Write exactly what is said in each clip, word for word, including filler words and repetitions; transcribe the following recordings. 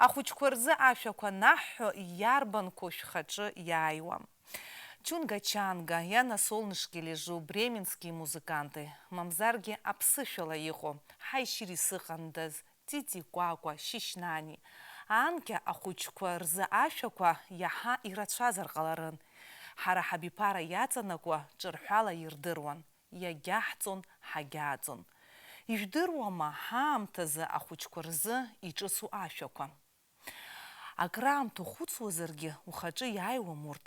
Ахәыҷқәа рзы ашәақәа анаҳҳәо, иарбанқәоу шәхаҿы иааиуам? Чунга-чанга, я на солнышке лежу, бременские музыканты, мамзаргьы аԥсышәала иҟоу, ҳаи шьыри сыҟандаз, Тити Кәакәа, Шьышьнани. Анкьа ахәыҷқәа рзы ашәақәа иаҳа ирацәазар ҟаларын. Ҳара ҳабиԥара иаҵанакуа ҿырҳәала ирдыруан, иагьаҳҵон, ҳагьааҵон. Ижәдыруама ҳаамҭазы ахәыҷқәа рзы иҿыцу ашәақәа? Акраамҭа ухәыцуазаргьы, ухаҿы иааиуам урҭ.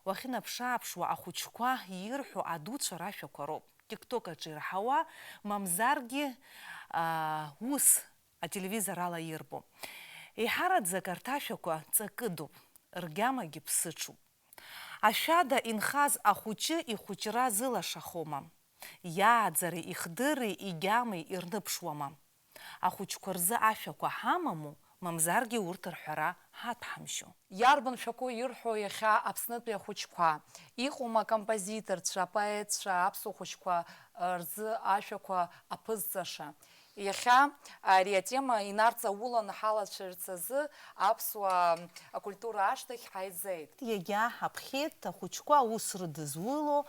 Уахьынаԥшы-ааԥшуа ахәыҷқәа ирҳәо адуцәа рашәақәа роуп. TikTok аҿы ирҳауа, мамзаргьы, аа, ус, ателевизор ала ирбо. Еиҳараӡак арҭ ашәақәа ҵакыдоуп, ргьамагьы ԥсыҽуп. Ашәада инхаз ахәыҷы ихәыҷра зылашахома? Иааӡареи ихдырреи игьамеи ирныԥшуама? Ахәыҷқәа рзы ашәақәа ҳамаму, мамзаргьы урҭ рҳәара ҳаҭәҳамшьо? Иарбан шәақәоу ирҳәо иахьа Аԥснытәи ахәыҷқәа? Иҟоума акомпозиторцәа, апоетцәа аԥсуа хәыҷқәа рзы ашәақәа аԥызҵаша? Иахьа ари атема инарҵауланы ҳалацәажәарц азы аԥсуа акультура ашҭахь ҳаизеит. Иагьа ҳаԥхьеит ахәыҷқәа аус рыдызуло,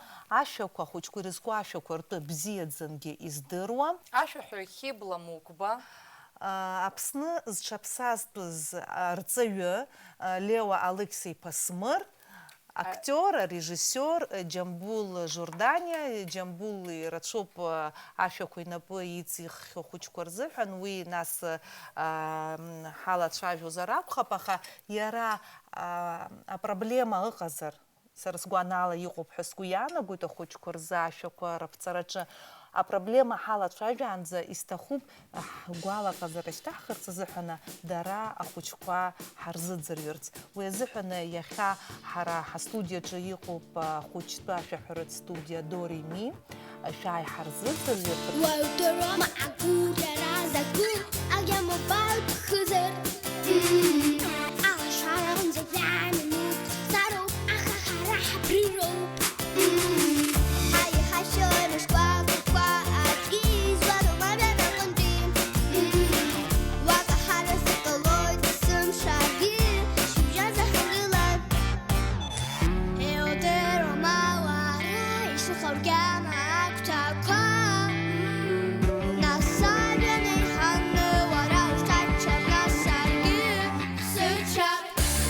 ашәақәа, ахәыҷқәа ирызку ашәақәа ртәы бзиаӡангьы издыруа. Ашәаҳәаҩ Хьыбла Мықәба. А, Аԥсны зҽаԥсазтәыз арҵаҩы, а, Леуа Алықьса-иԥа Смыр, актиор, арежиссиор, а, Џьамбул Жорданиа, Џьамбул ирацәоуп, а, ашәақәа инапы иҵиххьоу хәыҷқәа рзыҳәан, уи нас, а, м, ҳалацәажәозар акәхап, аха иара, а, апроблема ыҟазар, сара сгәанала иҟоуп ҳәа сгәы иаанагоит, ахәыҷқәа рзы ашәақәа раԥҵараҿы апроблема ҳалацәажәаанӡа исҭахуп ҳгәалаҟазара шьҭаҳхырц азыҳәан дара ахәыҷқәа ҳарзыӡырҩырц. Уи азыҳәан иахьа ҳара ҳастудиаҿы иҟоуп ахәыҷтәы ашәаҳәаратә студиа До Ре Ми, шәааи ҳарзыӡырҩыр. Уаҩ дыруама агәырӷьара закәу, агьама баҩ ԥхыӡыр? Алашара аҟынӡа жәа минуҭ ҵароуп, аха ҳара ҳабрироуп. Ҳаиҳашьа мышқәа гәыԥқәа аӡәгьы избаӡом ажәа аҟынтәи. Уаҟа ҳара зыҟалоит есымшагьы, шьыбжьаӡа ҳангылар. Иудыруама уара ишыхәаргьама агәҭақәа? Нас ажәҩан еиҳаны уара ушҭаччап, нас саргьы сыччап.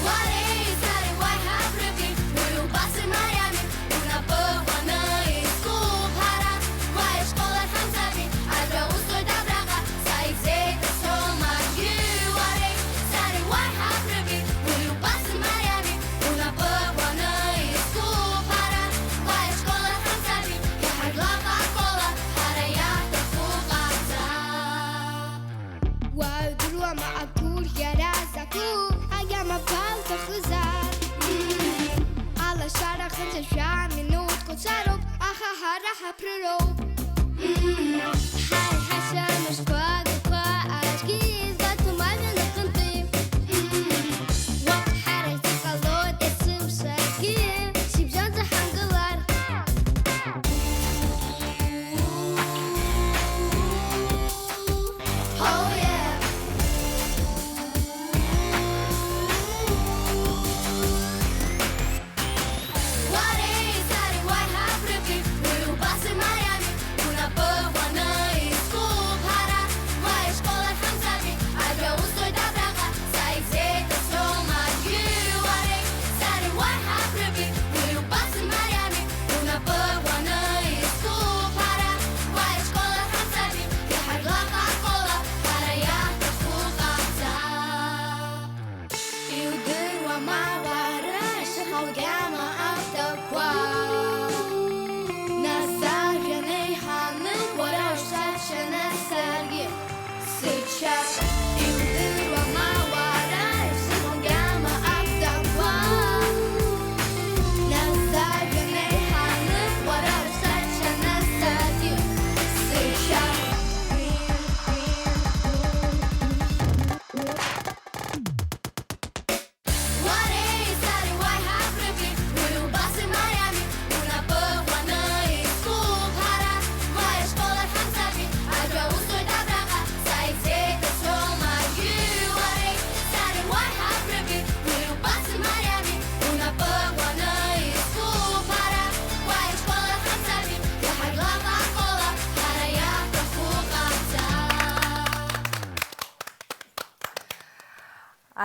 Уареи сареи уаҳа ҳрыки, уи убас имариами, унапы уаны искуп ҳара, уа ишкол ахь ҳамцаби, ажәа усҭоит абраҟа, сааигӡеит асомагьы. Уареи сареи уаҳа ҳрыки, уи убас имариами, унапы уаны искуп ҳара, уа ишкол ахь ҳамцаби, иаҳагь лаҟа школа, ҳара иаҳҭаху ҟаҳҵап. Уаҩ дыруама агәырӷьара закәу, агьама баҩ ҭахызар? Алашара аҟынӡа жәа минуҭқәа ҵароуп, аха ҳара ҳаԥрыроуп. Ҳаи ҳашьа мышқәа гақәа аӡәгьы изгәаҭом ажәҩан аҟынтәи. Уаҟа ҳара иҟалоит есымшагьы, шьыбжьонӡа ҳангылар. Oh yeah. Уареи сареи уаҳа ҳрыки, уи убас имариами, унапы уаны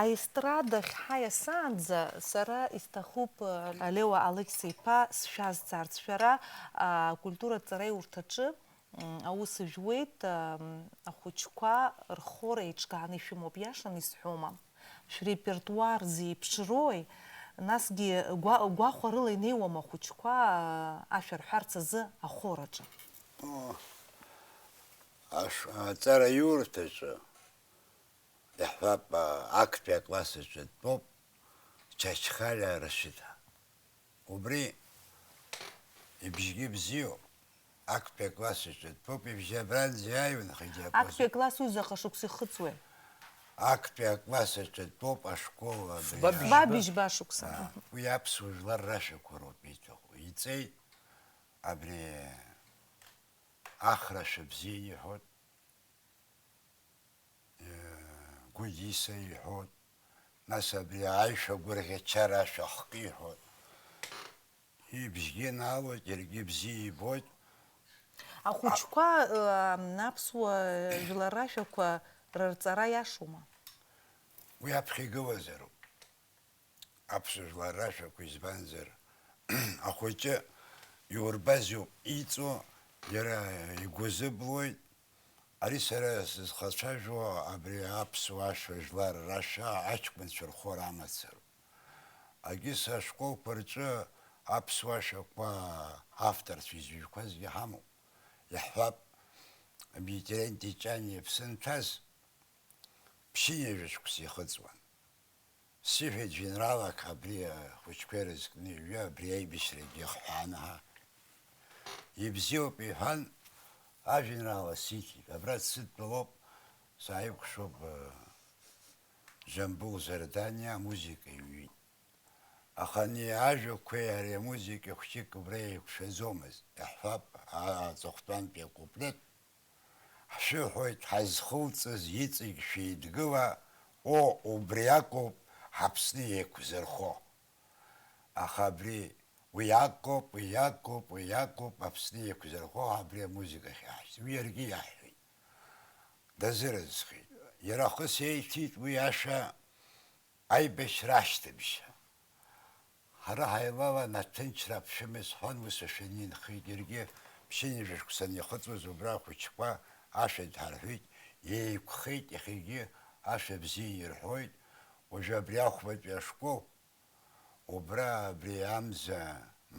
Аестрадахь ҳа иасаанӡа сара исҭахуп, Леуа Алықьса-иԥа, сшәазҵаарц. Шәара акультуратә ҵараиурҭаҿы аус жәуеит, ахәыҷқәа рхор еиҿкааны ишәымоуп, иашаны исҳәома? Шәрепертуар зеиԥшрои? Насгьы гәа-, гәахәарыла инеиуама ахәыҷқәа ашәа рҳәарц азы ахор аҿы? О, аш-, аҵараиурҭаҿы, иаҳҳәап, актәи акласс аҿы дтәоуп Чачхалиа Рашьыҭа. Убри ибжьгьы бзиоуп, актәи акласс аҿы дтәоуп, ибжьы абранӡа иааиуан, хыгьы акласс. Актәи акласс уи заҟа шықәса ихыҵуеи? Актәи акласс аҿы дтәоуп ашкол абри. Фба бжьба. Фба бжьба шықәса. Аа, уи аԥсуа жәлар рашәақәа роуп иҭаху. Иҵеит абри Ахрашәа бзиа иҳәоит. Гәдиса иҳәоит, нас абри аишәа гәырӷьачара ашәа ахкы иҳәоит. Ибжьгьы налоит, иаргьы бзиа ибоит. Ахәыҷқәа, ы, аԥсуа жәлар рашәақәа рырҵара иашоума? Уи аԥхьа игылазароуп. Аԥсуа жәлар рашәақәа, избанзар, ахәыҷы иурбаз иоуп иҵоу, иара игәы зыблуеит. Ари сара сызхацәажәо абри аԥсуа ашәа жәлар рашәа аҷкәынцәа рхор амацароуп. Агьыс ашколқәа рҿы аԥсуа ашәақәа авторцәа изыҩқәазгьы ҳамоуп. Иаҳҳәап, Митиа Тиҷани иԥсы анҭаз, ԥшьынҩажәа шықәса ихыҵуан. Сиҳәеит, жәеинраалак абри ахәыҷқәа ирызкны иҩы, абри аибашьрагьы ихҳәааны ҳа. Ибзиоуп, иҳәан, ажәеинраала сиҭеит. Абра дсыдтәалоуп, сааикәшоуп, э, Џьамбул Зардани амузыка иҩит. Аха ани ажәақәеи ари амузыкеи хәҷык убра еиқәшәаӡомызт, иаҳҳәап, а-, аҵыхәтәантәи акуплет. Ҳшәыҳәоит, ҳазхылҵыз иҵегь шәеидгыла, о, убри акоуп ҳАԥсны еиқәзырхо. Аха абри, уи акоуп, уи акоуп, уи акоуп Аԥсны еиқәзырхо абри амузыкахь иаҳшьҭ. Уи иаргьы иаҳҳәеит. Дазыразхеит. Иара ахыс еиҭеит уи ашәа аибашьра ашьҭыбжь. Ҳара ҳаилалан, аҭынчра, аԥшәыма исҳәан, ус ашәаны инхеит. Иаргьы ԥшьынҩажәа шықәса анихыҵуаз, убра ахәыҷқәа ашәа дҳарҳәеит, еиқәхеит, иахьагьы ашәа бзиа ирҳәоит. Уажәы абри ахәбатәи ашкол, убра абри амза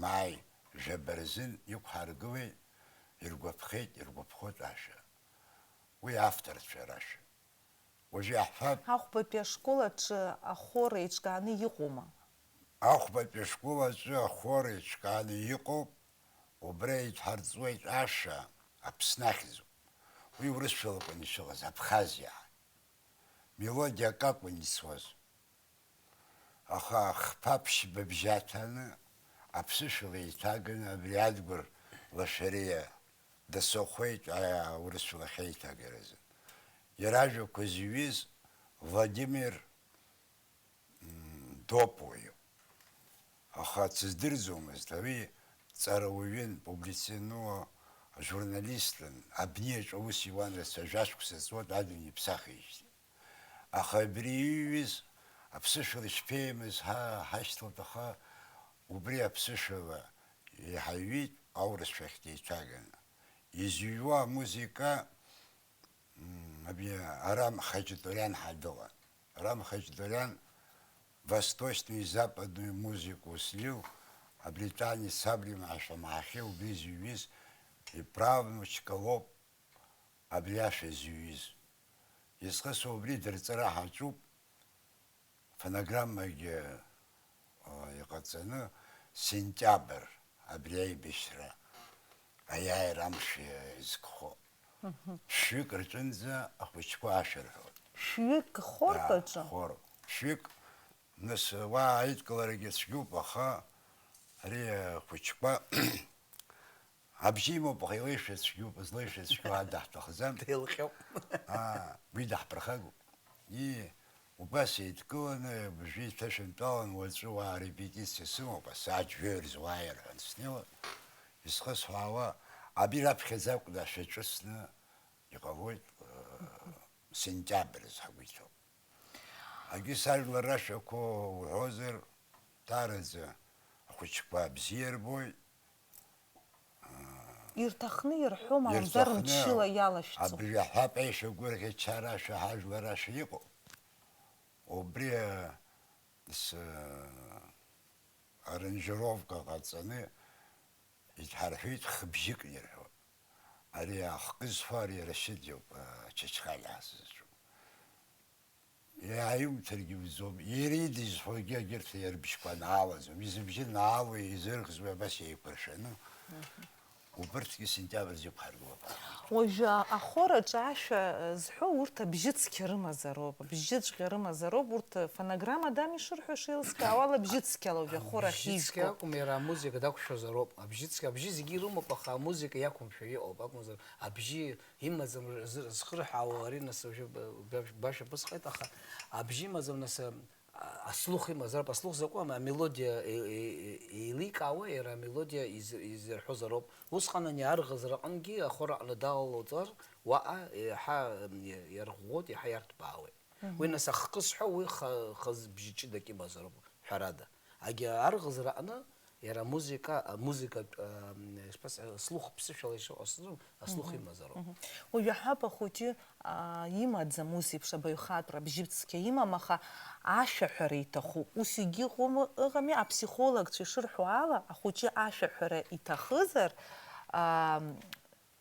мааи жәаба рзын иқәҳаргылеит, иргәаԥхеит, иргәаԥхоит ашәа. Уи авторцәа рашәа. Уажәы иаҳҳәап. Ахәбатәи ашкол аҿы ахор еиҿкааны иҟоума? Ахәбатәи ашкол аҿы ахор еиҿкааны иҟоуп, убра идҳарҵуеит ашәа, Аԥсны ахьӡуп. Уи урысшәалакәын ишыҟаз, Абхазиа. Мелодиак акәын ицоз. Аха хԥа ԥшьба бжьаҭаны, аԥсышәала еиҭаганы абри Адгәыр Лашәариа дасыхәеит, а, урысшәала ахьеиҭагаразы. Иара ажәақәа зҩыз Владимир, м, Допуа иоуп. Аха дсыздырӡомызт, уи ҵарауаҩын, публици-, ну, журналистын, абни аҿы аус иуан, рацәа жәашықәса ҵуан адунеи иԥсахижьҭеи. Аха абри иҩыз аԥсышәала ишԥеимыз ҳа ҳашьҭалт, аха убри аԥсышәала иҳаҩит аурысшәахь деиҭаганы. Изҩуа амузыка, м, абри Арам Хаҷатуриан ҳадылан. Арам Хаҷатуриан восточную и западную музыку слил, абританец Сабри Машамахе убри зыҩыз иправнучка лоуп. Абри ашәа зҩыз. Изхысуа убри дырҵара ҳаҿуп, фонограммагьы, а, иҟаҵаны, сентиабр, абри аибашьра, аиааира амш изкхо. Мгм. Шәҩык рҿынӡа ахәыҷқәа ашәа рҳәоит. Шәҩык хортә Да, аҿы? Хор. Шәҩык, нас, уа аидкыларагьы цәгьоуп, аха ари ахәыҷқәа Абжьы имоуп, аха илеишәа цәгьоуп, злеишәа цәгьоу ада ҳҭахӡам. Деилҟьоуп. Аа, уи даҳԥырхагоуп. Ии, убас еидкыланы, абжьы иҭашәынтәалан, уаҵәы уаа репетициа сымоуп, асааҭ жәаҩа рзы уааир ҳәа снеиуан, исхысҳәаауа, абри раԥхьаӡа акәны ашәа ҿысны иҟалоит, э, сентиабр азы ҳгәы иҭоуп. Егьыс ажәлар рашәақәа уҳәозар, дараӡа ахәыҷқәа бзиа рбоит. Ирҭахны ирҳәо, мамзар ирҭахны мчыла иалашәҵо. Абри аҳәап, аишәа гәырӷьа чара ашәа, ҳажәлар ашәа иҟоуп. Убри, а, с-, аранжировка ҟаҵаны, иҭҳарҳәеит, хыбжьыкны ирҳәо. Ари ахкы зфо ари Рашьыд иоуп, а, Чачхалиа ҳәа сызҿу. Иааиуҭаргьы уӡом, иара идызҳәогьы егьырҭ иара рбжьқәа анаалаӡом, изыбжьы наалоу, изырӷзуеи абас еиқәыршәаны, убырҭгьы сентиабр зықәҳаргылап. Уажәы ахор аҿы ашәа зҳәо урҭ абжьыцқьа рымазароуп, абжьыҵәҟьа рымазароуп, урҭ фонограммадами ишырҳәо, шеилыскаауала абжьыцқьала уажәы ахор ахьижәго. Абжьыцқьа акәым, иара амузыка дақәшәозароуп. Абжьыцқьа, абжьы зегьы ирымоуп, аха амузыка иақәымшәо иҟоуп, акәымзар абжьы имаӡам зхырҳәаауа ари, нас, уажәы башәа бысҟеит, аха абжьы имаӡам, нас, а, аслух имазароуп, аслух закәу, амелодиа еиликаауа, иара амелодиа изырҳәозароуп. Усҟан ани арӷазраҟынгьы ахор аҟны далалҵар, уаҟа еиҳа иарӷәӷәоит, еиҳа иарҭбаауеит. Уи, нас, ахкы зҳәо, уи хазбжьы ҷыдак имазароуп, ҳәарада. Агьа арӷазраҟны иара амузыка, амузыкатә, ишԥасҳәаз, слух ԥсышәала ишыҟасҵо, аслух имазароуп. Уажәы аҳәап ахәыҷы имаӡам ус еиԥш абаҩхатәра, абжьыцқьа имам, аха ашәаҳәара иҭахуп. Ус егьыҟоума, ыҟами, аԥсихологцәа ишырҳәо ала, ахәыҷы ашәаҳәара иҭахызар,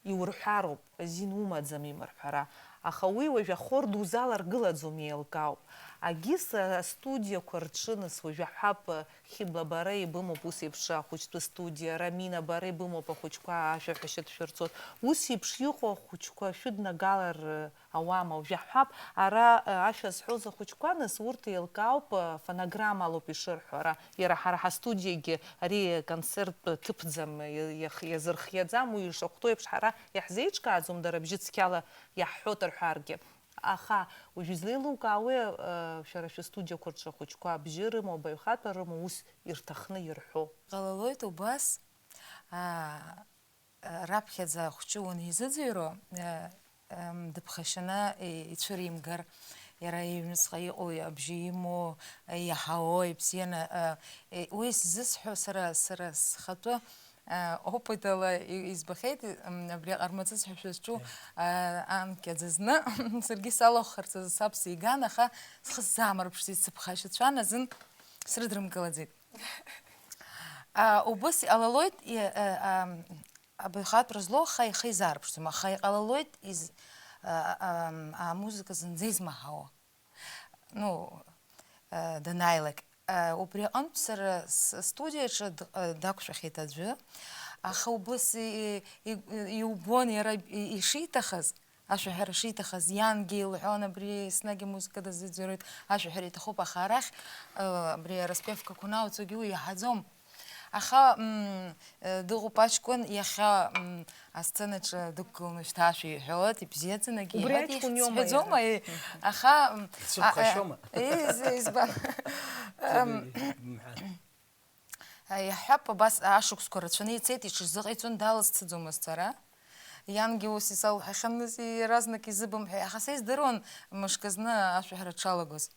иурҳәароуп, азин умаӡам имырҳәара. Аха уи уажә ахор дузаларгылаӡом, еилкаауп. Агьыс астудиақәа рҿы, нас, уажә аҳәап, Хьыбла, бара ибымоуп ус еиԥш ахәыҷтәы студиа, Рамина, бара ибымоуп ахәыҷқәа ашәаҳәашьа дшәырҵоит. Ус еиԥш иҟоу ахәыҷқәа шәыднагалар ауама, уажә аҳәап, ара, ашәа зҳәоз ахәыҷқәа, нас, урҭ еилкаауп, фонограммалоуп ишырҳәо, ара. Иара ҳара ҳастудиагьы ари концерттә ҭыԥӡам, иа-, иах-, иазырхиаӡам, уи ишахәҭоу еиԥш ҳара иаҳзеиҿкааӡом, дара абжьы цқьала иаҳҳәоит рҳәаргьы. Аха уажә излеилукаауеи, э, шәара шәыстудиақәа рҿы ахәыҷқәа абжьы рымоу, абаҩхатәра рымоу, ус ирҭахны ирҳәо? Ҟалалоит убас, аа, раԥхьаӡа ахәҷы уанизыӡырҩуа, э, Дыԥхашьаны ицәыримгар, иара иҩныҵҟа иҟоу абжьы имоу, иаҳауоу, ибзианы, уи ззысҳәо сара, сара схатәы опытала избахьеит, абри аҟармаҵыс ҳәа шәызҿу анкьа ӡазны, саргьы салахәхарц азы саб сиган, аха схы сзаамырԥшӡеит, сыԥхашьацәан азын срыдрымкылаӡеит. Убыс иҟалалоит, Абаҩхатәра злоу аха ихы изаарԥшӡом, аха иҟалалоит из-, а, а, а, амузыка зынӡа измаҳауа. Ну, а, данааилак. А, убри аҟынтә сара с-, студиаҿы д-, а, дақәшәахьеит аӡәы, аха убыс и-, и-, и-, иубон иара и-, ишиҭахыз, ашәаҳәара шиҭахыз, иангьы илҳәон, абри еснагь амузыка дазыӡырҩуеит, ашәаҳәара иҭахуп, аха арахь, а, абри араспевкақәа анауҵогьы уи иаҳаӡом. Аха, мм, э, дыҟоуп аҷкәын, иахьа, мм, асценаҿы дықәгыланы шьҭа ашәа иҳәоит, ибзиаӡаны акгьы иҳәоит, ихьӡ сҳәаӡом, аиеи. Аха, мм, а, а, Дсықәхашьома? Э, из-, избан? Ам, а, иаҳҳәап, абас ашықәсқәа рацәаны ицеит, иҽырзыҟаиҵон, далызцаӡомызт сара. Иангьы ус исалҳәахьан, нас иаразнак изыбымҳәеи, аха са издыруан мышкызны ашәаҳәара дшалагоз.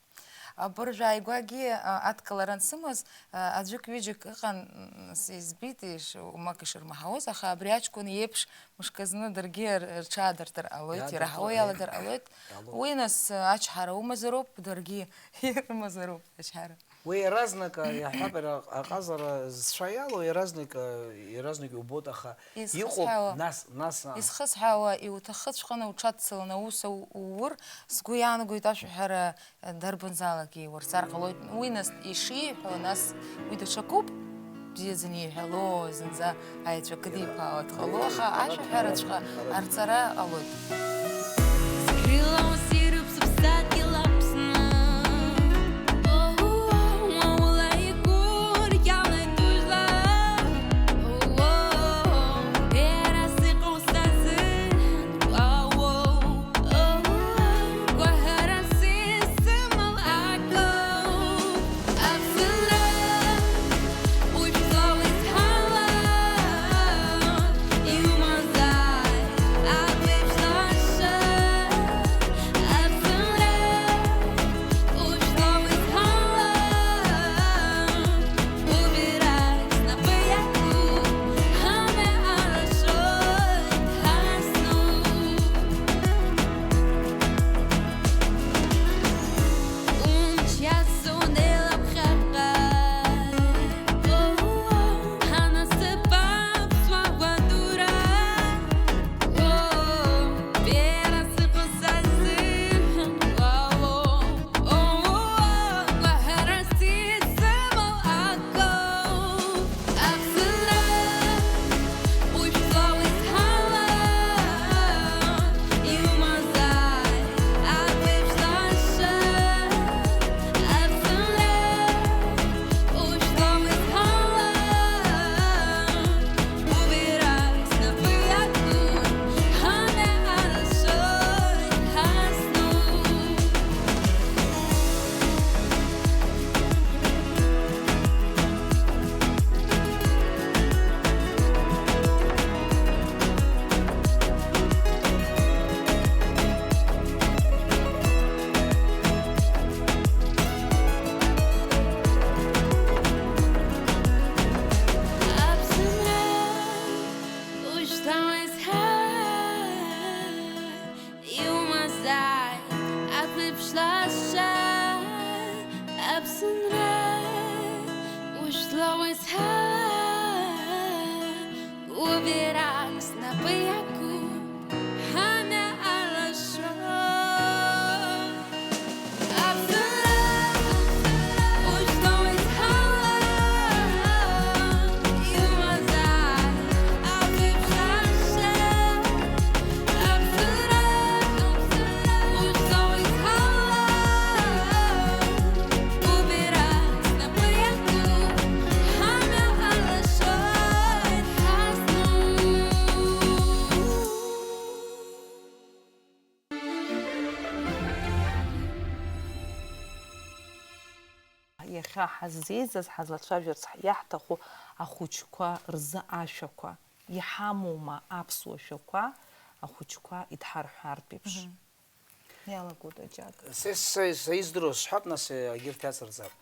Абыржә ааигәагьы, а, адкылара ансымаз, а, аӡәык-ҩыџьак ыҟан, м, сизбеит иш-, умак ишырмаҳауаз, аха абри аҷкәын иеиԥш мышкызны даргьы р-, рҽаадыртыр ҟалоит, ираҳауа иаладыр ҟалоит. Уи нас, а, ачҳара умазароуп, даргьы ирымазароуп ачҳара. Уи иаразнак, а, иаҳҳәап, иара аҟазара зцәа иалоу иаразнак, а, иаразнак иубоит, аха иҟоуп, нас, нас, нас. Изхысҳәаауа, иуҭахыҵәҟьаны уҽадцаланы аус ау-, уур, сгәы иаанагоит ашәаҳәара Дарбанзаалак иурҵар ҟалоит, уи нас ишиҳәо, нас уи даҽакуп, бзиаӡаны иҳәало, зынӡа аеҵәа кыдиԥаауа дҟало, аха ашәаҳәараҵәҟьа арҵара ҟалоит. Зжәылауа сирыԥсыԥсадгьыл Аԥсны. Уа ула игәырӷьалеит ужәла. Уо, иара сыҟоу сазы. Иумазааит, аԥеиԥш лаша, Аԥсынра, ушәла уеизҳа, убираҟ снапы иаку, ҳамҩа алашо. Иахьа ҳаззеизаз, ҳазлацәажәарц иаҳҭаху ахәыҷқәа рзы ашәақәа. Иҳамоума аԥсуа шәақәа ахәыҷқәа идҳарҳәартә еиԥш? Мгм. Иалагода, Џьак? Са, са, са издыруа сҳәап, нас, егьырҭ иацырҵап.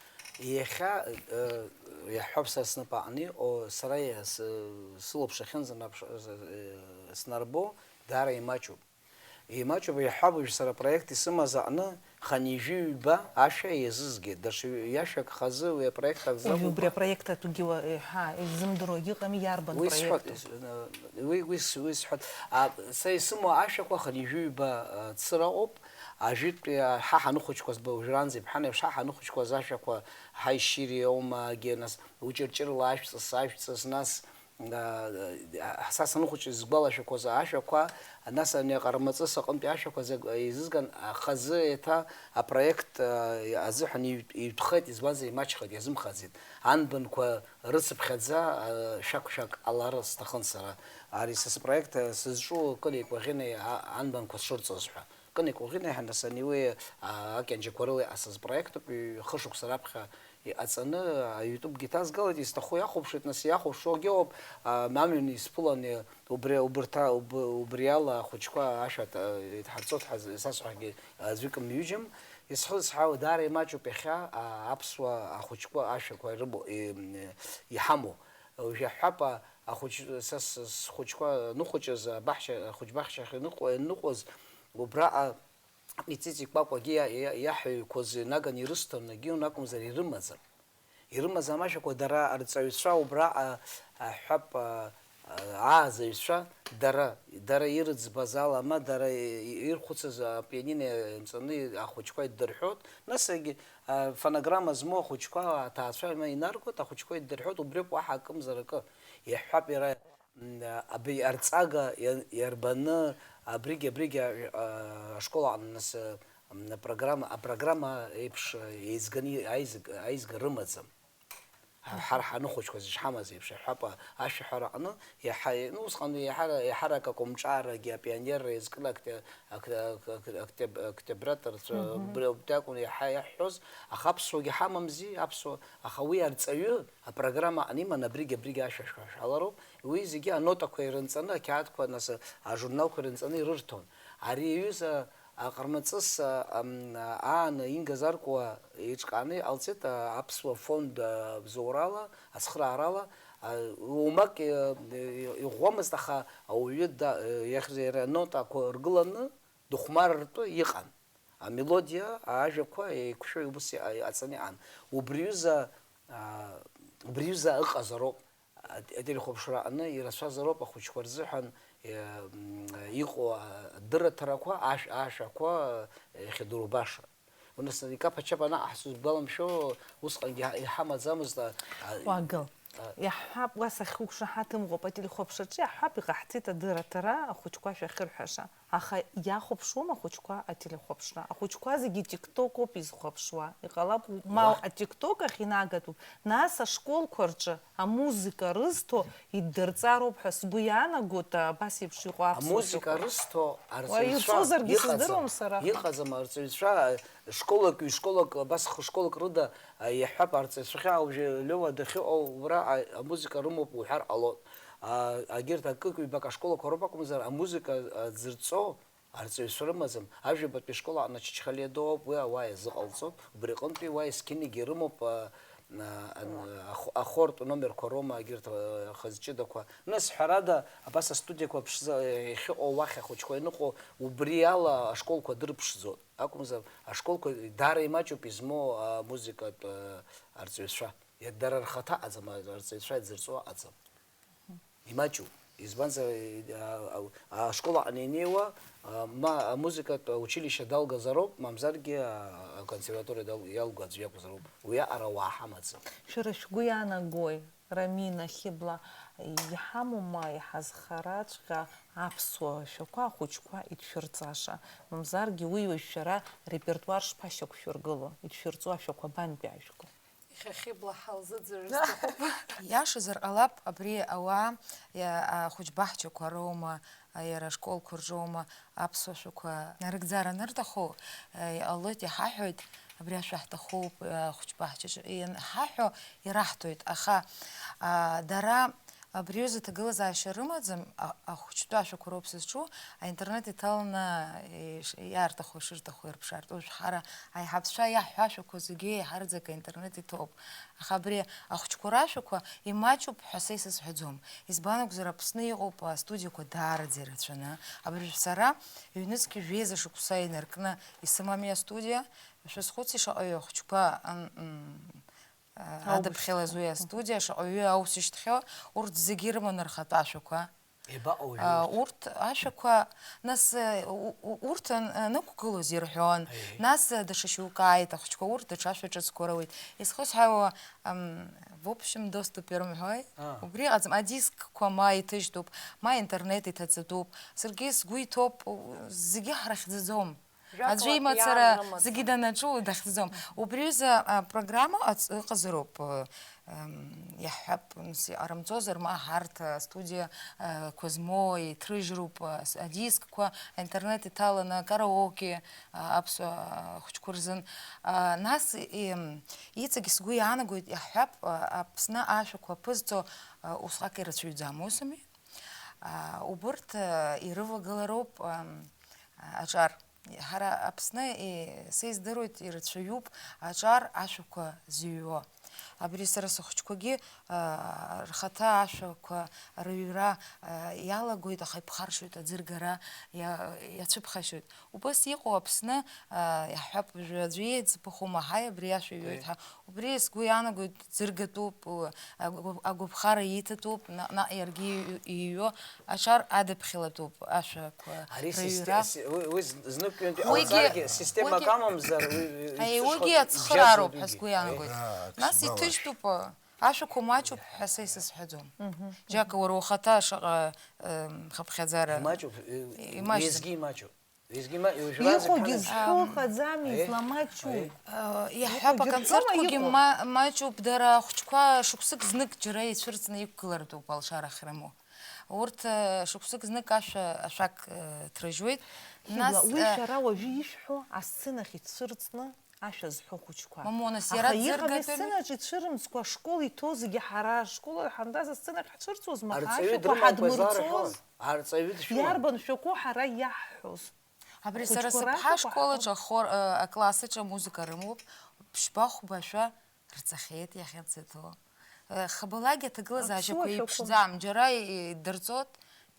Иахьа, э, иаҳҳәап, сара снапы аҟны иҟоу, сара иа-, с-, сылаԥш ахьынӡанаԥш-, э, снарбо, даара имаҷуп. Имаҷуп, иаҳҳәап, уажә сара апроект исымаз аҟны хынҩажәи ҩба ашәа еизызгеит. Даҽа ҩ-, ҩашәак хазы уи апроект Уажә акәзакәымкәа. Убри апроект атәгьы уа-, еиҳа изымдыруагьы ыҟами, иарбан Уи сҳәоит, проекту? Уи, уи с-, уи сҳәоит. А, са исымоу ашәақәа хынҩажәи ҩба, а, цыра ыҟоуп. Ажәытәтәи, а, ҳа ҳаныхәыҷқәаз, ба-, уажәраанӡа ибҳәан еиԥш, ҳа ҳаныхәыҷқәаз ашәақәа, ҳаишьыри аума, агьи, нас, учырҷырла ажәҵыс, ажәҵыс, нас, а, а, са саныхәыҷыз сгәалашәақәоз ашәақәа, нас ани аҟармаҵыс аҟынтәи ашәақәа зегь еизызган, хазы еиҭа апроект, а, азыҳәан иҩ-, иҩҭәхеит, избанзар, имаҷхеит, иазымхаӡеит. Анбанқәа рыцыԥхьаӡа, а, шәак-шәак ҟалар сҭахын сара. Ари са спроект, а, сызҿу Кыли Кәаӷьыни, а, анбанқәа сшырҵоз ҳәа. Кыни Кәаӷьыни ҳәа, нас, ани уи, а, акьанџьақәа рыла иҟасҵаз проектуп, ҩ-, хышықәса раԥхьа иҟаҵаны, а, YouTube-гьы ҭазгалеит, исҭаху иахәаԥшуеит, нас, иахәаԥшуагьы ыҟоуп, а, амҩан исԥылан, и-, убри, убырҭ-, уб-, убриала ахәыҷқәа ашәа ҭ-, идҳарҵоит ҳәа з-, сасҳәаргьы, а, аӡәык мҩыџьам. Исхызҳау даара имаҷуп иахьа, а, аԥсуа ахәыҷқәа ашәақәа ирымоу, и-, м, иҳамоу. Уажә иаҳҳәап, а, ахәыҷ-, са с-, схәыҷқәа ныхәыҷыз, абаҳча, ахәыҷбаҳчахь иныҟәо-, иныҟәоз, убраҟа Миҵиҵи Кәакәагьы иа-, иа-, иаҳәаҩқәаз наганы ирысҭон, егьиу акәымзар ирымаӡам. Ирымаӡам ашәақәа дара арҵаҩцәа убраҟа, аҳәап, а, а, ааӡаҩцәа дара, дара ирыӡбаз ала ма дара и-, ирхәыцыз апианино ианҵаны ахәыҷқәа иддырҳәот, нас егьи, а, фонограмма змоу ахәыҷқәа, аҭаацәа ма инаргоит, ахәыҷқәа иддырҳәот, убриоуп уаҳа акымзар акы. Иаҳҳәап, иара М, абри арҵага иа-, иарбаны абригь, абригь, а, ашкол аҟны нас, м, апрограмма, апрограмма еиԥш, а, еизганы аизг-, аизга рымаӡам. Ҳа-, ҳара ҳаныхәыҷқәаз ишҳамаз еиԥш, аҳәапа ашәаҳәара аҟны иаҳа-, ну, усҟан иаҳара-, иаҳарак акомҿарагьы, апионерра еизкны акте-, акте-, акте-, октеб-, октиабрат рацәа, мгм, убри, убри акәын иаҳа иаҳҳәоз, аха аԥсуагьы ҳамамзи, аԥсуа, аха уи арҵаҩы апрограмма аҟны иман абригь, абригь ашәа шәа-, шәалароуп. Уи зегьы анотақәа ирынҵаны, ақьаадқәа, нас, ажурналқәа ирынҵаны ирырҭон. Ари аҩыза аҟармаҵыс, а, ам, аан Инга Заркуа иҿҟааны иҟалҵеит, а, аԥсуа фонд, а, бзоурала, ацхыраарала, а, уамак, э, э, иӷәӷәамызт, аха ауаҩы да-, э, иахьӡ-, иара анотақәа ргыланы дыхәмарыртәы иҟан. Амелодиа, ажәақәа еиқәшәо убыс иҟа-, иҟаҵаны иҟан. Убри ҩыза, а, убри ҩыза ыҟазароуп. Ат-, ателехәаԥшра аҟны ирацәазароуп ахәыҷқәа рзыҳәан, е, м, иҟоу адырраҭарақәа, ашә-, ашәақәа, е, иахьадурбаша. Нас икаԥачаԥа анаҟаҳҵо, ибгәаламшәо, усҟангьы иҳа-, иҳамаӡамызт, а, а, Уаагыл. А. Иаҳҳәап, уа сахьуқәшаҳаҭымхоуп, ателехәаԥшраҿы иаҳҳәап, иҟаҳҵеит адырраҭара ахәыҷқәа шәахьырҳәаша. Аха иахәаԥшуама ахәыҷқәа ателехәаԥшра? Ахәыҷқәа зегьы TikTok-оуп изхәаԥшуа. Иҟалап, ма Уа- атикток ахь инагатәуп. Нас ашколқәа рҿы амузыка рызҭо иддырҵароуп ҳәа сгәы иаанагоит, абас еиԥш иҟоу аԥсуа Амузыка шәақәа. Рызҭо Уа арҵаҩцәа ирҵозаргьы иҟаӡам. Сыздыруам сара. Иҟаӡам арҵаҩцәа, школак, ҩ-школак, абас хы-, школак рыда, а, иаҳҳәап, арҵаҩцәахьы аужьы Леуа дахьыҟоу убра, а, амузыка рымоуп уҳәар ҟалоит. А, агьырҭ акык-ҩбак ашколақәа роуп акәымзар, амузыка, а, дзырҵо арҵаҩцәа рымаӡам. Ажәабатәи ашкол аҟны Чачхалиа дууп, уи ауаа иазыҟалҵоит. Убри аҟынтәи уа есқьынгьы ирымоуп, а, а, ан-, ахо-, ахортә номерқәа роума, егьырҭ, а, хаз ҷыдақәа. Нас, ҳәарада, абас астудиақәа ԥшӡа, а, иахьыҟоу, уахь ахәыҷқәа ианыҟоу, убри ала ашколқәа дырԥшӡоит. Акәымзар, ашколқәа даара имаҷуп измоу амузыкатә, а, арҵаҩцәа. Иа-, дара рхаҭа аӡам, арҵаҩцәа иадзырҵо аӡам. Имаҷуп. Избанзар, а, а, ашкол аҟны инеиуа, а, ма амузыкатә училище далгазароуп, мамзаргьы, а, аконсерваториа дал-, иалго аӡә иакәзароуп. Уиаҟара ауаа ҳамаӡам. Шәара шәгәы иаанагои, Рамина, Хьыбла, иҳамоума иҳазхараҵәҟьа аԥсуа шәақәа ахәыҷқәа идшәырҵаша? Мамзаргьы уи уажә шәара репертуар шԥашьақәшәыргыло, идшәырҵо ашәақәа абантәи ажәқәа? Иахьа Хьыбла ҳалзыӡырҩыр сҭахуп. Иашазар ҟалап, абри ауаа, иа-, ахәыҷбаҳчақәа роума, а, иара ашколқәа рҿоума аԥсуа шәақәа нарыгӡар анырҭаху, а, иҟалоит, иҳаҳәоит, абри ашәа ҳҭахуп, а, ахәыҷбаҳчаҿы ианҳаҳәо, ираҳҭоит, аха, а, дара абри аҩыза аҭагылазаашьа рымаӡам, а-, ахәыҷтәы ашәақәа роуп сызҿу, аинтернет иҭаланы иш-, иарҭаху, ишырҭаху ирԥшаартә. Уажә ҳара аиҳабацәа иаҳҳәо ашәақәа зегьы еиҳараӡак аинтернет иҭоуп. Аха абри ахәыҷқәа рашәақәа имаҷуп ҳәа са исызҳәаӡом. Избан акәзар, Аԥсны иҟоуп астудиақәа даараӡа ирацәаны. Абыржә сара ҩнызқь жәеиза шықәса инаркны исымами астудиа. Шәазхәыци, шаҟаҩы ахәыҷқәа, ан-, м, а, Аубышьҭхьоу. Адыԥхьалаз уи астудиа, шаҟаҩы аус ишьҭхьоу, урҭ зегьы ирыман рхатә ашәақәа. Еибаҟоу А, уажәы урҭ? Урҭ ашәақәа, нас, э, у-, у-, урҭ ан-, анықәгылоз ирҳәон, Аиеи. Нас, э, даҽа шьоукы ааит, ахәыҷқәа урҭ даҽа ашәа ҿыцқәа роуеит. Изхысҳәаауа, ам, в общем доступе рымҳәои? А. Убри ыҟаӡам, адискқәа ма иҭыжьтәуп, ма интернет иҭаҵатәуп. Саргьы сгәы иҭоуп, у-, зегьы ҳрыхьӡаӡом. Жәаф Аӡәы лак имацара иаарымаӡам. Зегьы данаҿу дахьӡом. Убри аҩыза, а, программа ац-, ыҟазароуп, э, эм, иаҳҳәап, нас иҟарымҵозар, ма ҳарҭ, а, студиа, а, қәа змоу иҭрыжьроуп, а, с-, адискқәа, аинтернет иҭаланы, караоке, а, аԥсуа, а, хәыҷқәа рзын. А, нас, и-, м, иҵегь сгәы иаанагоит, иаҳҳәап, а, Аԥсны ашәақәа ԥызҵо, а, усҟак ирацәаҩӡам, усами? А, убырҭ, а, ирывагылароуп, ам, аҿар. Ҳара Аԥсны, и-, са издыруеит, ирацәаҩуп аҿар ашәақәа зыҩуа. Абри сара сыхәыҷқәагьы, а, рхаҭа ашәақәа рыҩра, а, иалагоит, аха иԥхаршьоит, аӡыргара иа-, иацәыԥхашьоит. Убас иҟоу Аԥсны, а, иаҳҳәап, уажәы аӡәы иӡбахә умаҳаи, абри ашәа иҩуеит Аи. Ҳәа. Убри сгәы иаанагоит, ӡыргатәуп, агәы-, агәаԥхара иҭатәуп, наҟ-наҟ иаргьы иҩ-, иҩуа аҿар адыԥхьалатәуп ашәақәа Ари систе-, рыҩра. Си-, уи, уи з-, знык-ҩынтә Уигьы, иҟауҵаргьы, системак уигьы, амамзар, уи, уи, аи, ицәышхо уигьы ацхыраароуп ибжьаӡуеит ҳәа уигьы. Сгәы иаанагоит. Аи. Ра-, Нас ацгәалашәа. Иҭыжьтәуп, ашәақәа маҷуп ҳәа са исызҳәаӡом. Мгм. Џьака уара ухаҭа шаҟа, ем, хыԥхьаӡара Имаҷуп, э, имаҷӡам. Уеизгьы имаҷуп. Уеизгьы ма-, уажәраанӡа Иҟоугьы ҳәа зҳәо Аи. ыҟаӡами, Аи. Изламаҷуи? Аи. Э, иаҳҳәап, Иҟоугьы аконцертқәагьы рҳәома, иҟоу? Ма-, маҷуп, дара ахәыҷқәа шықәсык знык џьара ицәырҵны иқәгылартә ауп алшара ахьрымоу. Урҭ, э, шықәсык знык ашәа, ашәак, э, ҭрыжьуеит. Хьыбла, Нас, уи э, шәара уажәы ишәҳәо асценахь ицәырҵны ашәа зҳәо хәыҷқәа. Мамоу, нас иара Аха иҟами дзыргатәыми? Асценаҿ ицәырымҵкәа ашкол иҭоу зегьы ҳара ашкол ҳандаз асценахь ҳцәырҵуазма, ҳәа Арҵаҩы ашәақәа дрымамкәа ҳадмырҵоз? Заарҳәоз? Арҵаҩы дшәума? Иарбан шәақәоу ҳара иаҳҳәоз? Абри сара Хәыҷқәа сыԥҳа рашәақәа ашкол ҳаҳәо? Аҿы ахор, э, акласс аҿы амузыка рымоуп, ԥшьба-хәба шәа рҵахьеит иахьанӡаҭоу. Э, хабалагьы аҭагылазаашьақәа Аԥсуа шәақәа. Еиԥшӡам, џьара идырҵоит,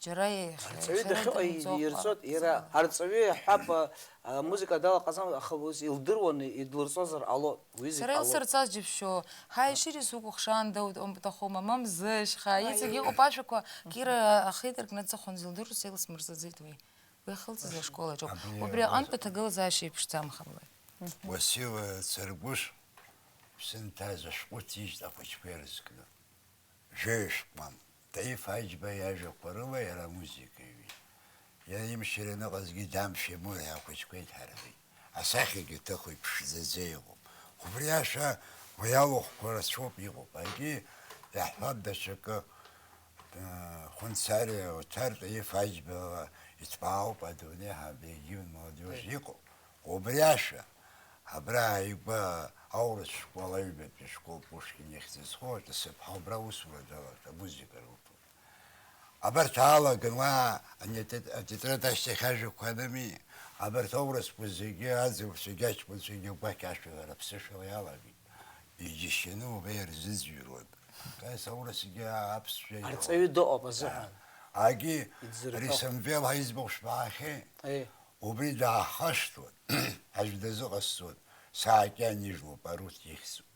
џьара еих-, Арҵаҩы џьара дахьыҟоу идырҵоит, идирҵоит, иара арҵаҩы иаҳҳәап, а, амузыка далаҟаҵам, аха ус илдыруаны идлырҵозар ҟалоит, уи зегь Сара ҟалоит. Илсырҵаз џьыбшьо, ҳаи, шьыри сукәыхшаанда, ут-, умпыҭахома, мамзышьха, иҵегь Аиеи. Иҟоуп ашәақәа, Кира ахы идыркны дҵыхәан зылдыруа, са илсмырҵаӡеит уи. Уи ахылҵыз ашкол аҿоуп. Абри Убри аҟынтә аҭагылазаашьа иԥшӡам, хабалагьы. Уасила Царгәыш ԥсы нҭаз ашәҟәы ҭижьт ахәыҷқәа ирызкны. Жәаҩа шәҟәқәам. Таиф Аџьба иажәақәа рыла иара амузыка иҩит. Иара имшира аныҟазгьы, дамшә имур ҳәа ахәыҷқәа иҭарҳәеит. Асахьагьы ҭыхуеит, ԥшӡаӡа иҟоуп. Убри ашәа уи алахәқәа рацәоуп иҟоуп. Егьи иаҳҳәап даҽакы, э, Хәынцариа Оҭар Таиф Аџьбала иҭбаауп адунеи ҳа-, егьи молодежь иҟоуп. Убри ашәа, абра ааигәа аурыс школ, аҩбатәи школ Пушкин ихьӡ зхоу аҿы сыԥҳа убра аусура далагт, амузыка рылҭоит. Абарҭ аалаган уа ани-, атет-, атетрад ашьҭахь ажәақәа анами, абарҭ аурысқәа зегьы, аӡырҩцәагьы, аҷкәынцәагьы агәақь ашәа раԥсышәала иалагеит. Иџьашьаны убра ирзыӡырҩуан. Нас аурысгьы аԥсшәа иҳәон. Арҵаҩы дыҟоуп азыҳәан. Агьи Идзырҳәо. Рисамвел ҳаиӡбахә шәбаахьеи? Еи. Убри даахашҭуан, аӡә дазыҟасҵон, саакьанижлоуп, арут ихьӡуп.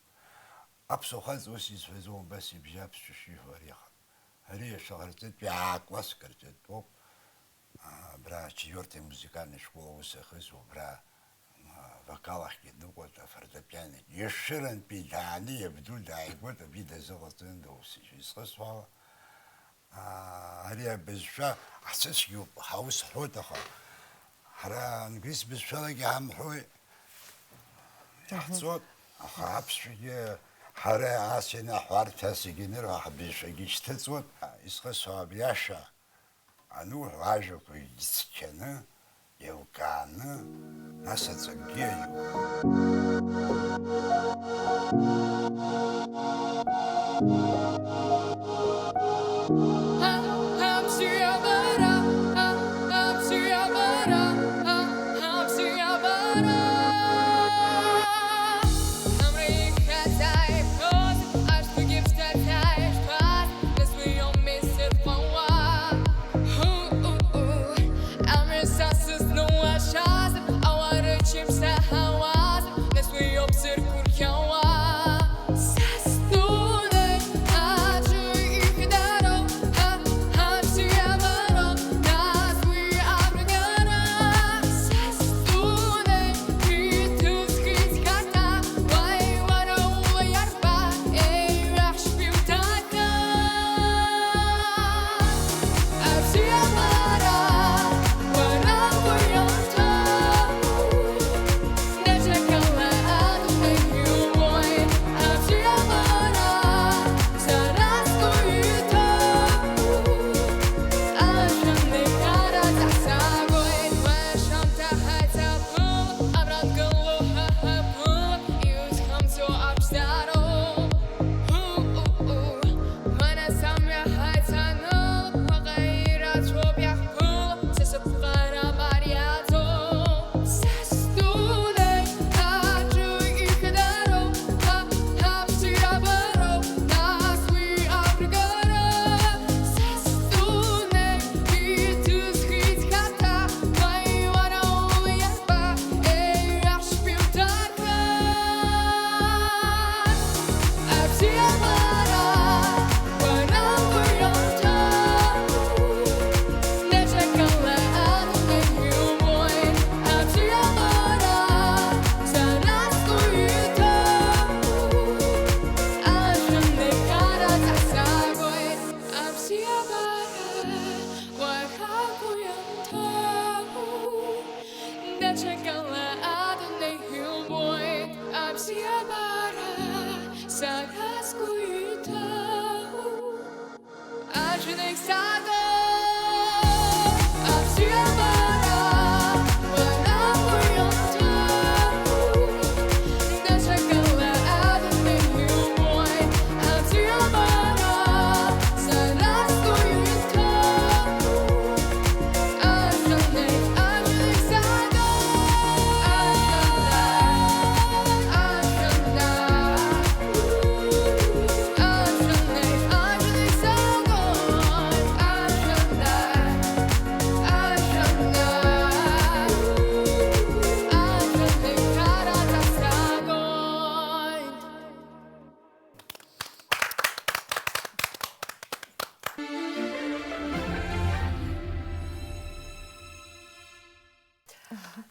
Аԥсуа хаҵа ус изҳәаӡом, убас ибжьы аԥсшәа шиҳәо ари аха. Ари ашәаҳәараҿы ҩаа класск рҿы дтәоуп. Абра ачетвёртый музыкальный школ аус ахызуа, абра, а, вокал ахьгьы дныҟәоит, афортепианогьы. Ешырантәи дааны иабду дааигәоуп, абри дазыҟаҵаны доусыжь. Изхысҳәаала, аа, ари абызшәа ҳцәыцәгьоуп, ҳаус ҳҳәоит, аха ҳара англис бызшәалагьы ҳамҳәои, иаҳҵоит, аха аԥсшәагьы ҳара ас ианаҳҳәарҭа зегьы анырҳәа ҳбызшәагьы шьҭыҵуеит. Изхысҳәаау абри ашәа ануҳәо, ажәақәа ицқьаны, еилкааны, нас аҵакгьы аиуа.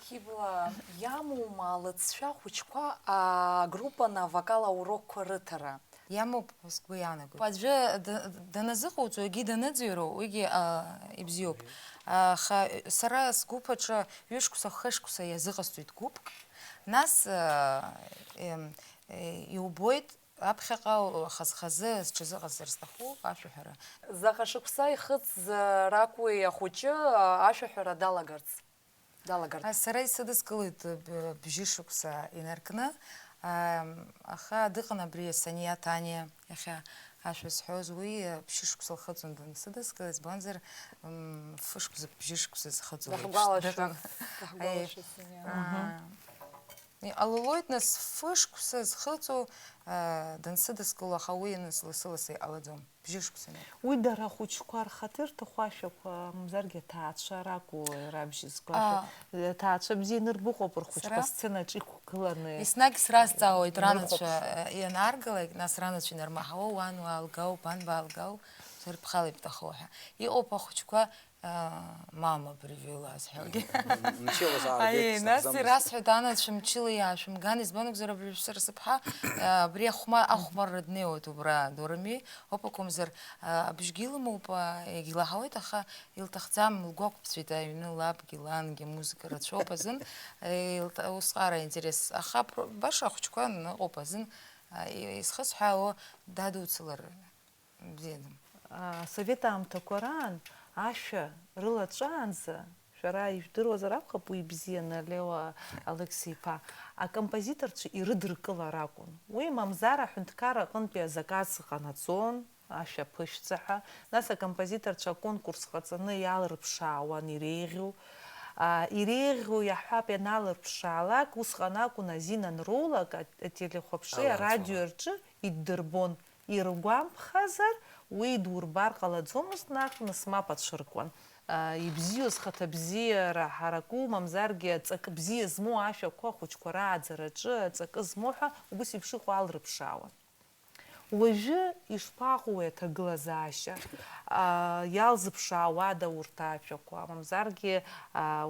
Хьыбла, иамоума лыҵшәа ахәыҷқәа агруппаны авокал аурокқәа рыҭара? Иамоуп, сгәы иаанагоит. Аӡәы д-, даназыҟауҵо, егьи даныӡырҩуа, уигьы, а, ибзиоуп. Аха сара сгәыԥ аҿы ҩышықәса, хышықәса иазыҟасҵоит гәыԥк. Нас, а, ем, е, иубоит, аԥхьаҟа хаз-хазы зҽазыҟасҵар зҭаху ашәаҳәара. Заҟа шықәса ихыҵзар акәу ахәыҷы ашәаҳәара далагарц? Далагартә. А, сара исыдыскылоит, б-, бжьышықәса инаркны, ам, аха дыҟан абри Саниа Таниа иахьа ашәа зҳәоз, уи, а, ԥшьышықәса лхыҵуан дансыдыскыла, избанзар, м, фышықәса, бжьышықәса зхыҵуа еиԥш дыҟан. Даҳгәалашәа, даҳгәалашәа Саниа. Аиеи. Мгм. Аа. Иҟалалоит, нас, фышықәса зхыҵуа, а, дансыдыскыло, аха уи, нас, лассы-лассы иҟалаӡом. Бжьышықәсаны. Уи дара ахәыҷқәа рхаҭа ирҭаху ашәақәа, мамзаргьы аҭаацәа ракәу рабжьызго ашәа? Аа. Аҭаацәа бзиа инырбыӷуп рхәыҷқәа. Сара? Асценаҿ иқәгыланы. Еснагь сразҵаауеит, ранацәа, инырхәаԥшуа. Э, ианааргалак, нас ранацәа инармаҳауа, уан уаалгау, бан баалгау, сарԥхалеит бҭаху ҳәа. Иҟоуп ахәыҷқәа, аа, мама, привела, азҳәогьы. Мчыла сааргеит, Аиеи, нас сҭахӡамызт. Ирасҳәоит, анацәа мчыла иаашәымган, избан акәзар, абри шәсыра сыԥҳа, аа, абри ахәма-, ахәмарра днеиуеит убра Дурами, оуп акәымзар, аа, абжьгьы илымоуп, аа, егьилаҳауеит, аха илҭахӡам, лгәы ақәԥҵәеит аҩны лабгьы лангьы, амузыка рацәоуп азын, илҭ-, усҟара аинтерес, аха про-, баша ахәыҷқәа ныҟоуп азын, аа, и-, изхысҳәаауа дадуцалар. Бзиаӡам. Асовет аамҭақәа раан ашәа рылаҵәаанӡа, шәара ижәдыруазар акәхап уи ибзианы, Леуа Алықьса-иԥа, акомпозиторцәа ирыдыркылар акәын. Уи, мамзар, аҳәынҭқарра аҟынтәи азаказ ҟанаҵон, ашәа аԥышәҵа ҳәа, нас акомпозиторцәа аконкурс ҟаҵаны иалрыԥшаауан иреиӷьу. А, иреиӷьу, иаҳҳәап, ианалырԥшаалак, усҟан акәын азин анроулак, а-, ателехәаԥшреи Аларҵәара. Арадиои рҿы иддырбон. Иргәамԥхазар, уи идурбар ҟалаӡомызт, наҟ-нас мап ацәыркуан. Ибзиоу зхаҭабзиара ҳараку, мамзаргьы аҵакы бзиа змоу ашәақәа ахәыҷқәа рааӡараҿы аҵакы змоу ҳәа убыс еиԥш иҟоу алрыԥшаауан. Уажәы ишԥаҟоу уи аҭагылазаашьа? Иалзыԥшаауада урҭ ашәақәа? Мамзаргьы,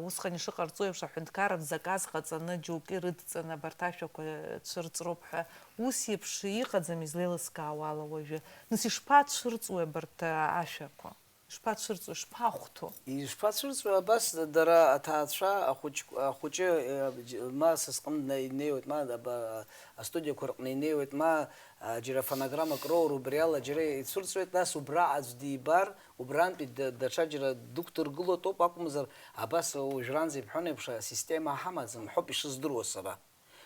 усҟан ишыҟарҵо еиԥш, аҳәынҭқарратә заказ ҟаҵаны, џьоукы ирыдҵаны абарҭ ашәақәа цәырҵроуп ҳәа. Ус еиԥш иҟаӡам, излеилыскаауала уажәы. Нас ишԥацәырҵуеи абарҭ ашәақәа? Ишԥацәырҵуеи, ишԥахәҭоу? Ишԥацәырҵуеи, абас дара аҭаацәа, ахәыҷ-, ахәыҷы, э, ма са сҟны дна-, инеиуеит, ма аба-, астудиақәа рҟны инеиуеит, ма, а, џьара фонограммак роур, убри ала џьара ицәырҵуеит, нас убра аӡә дибар, убрантәи да-, даҽа џьара дықәдыргылоит ауп, акәымзар, абас уажәраанӡа ибҳәон еиԥш, асистема ҳамаӡам, ҳәоуп ишыздыруа сара.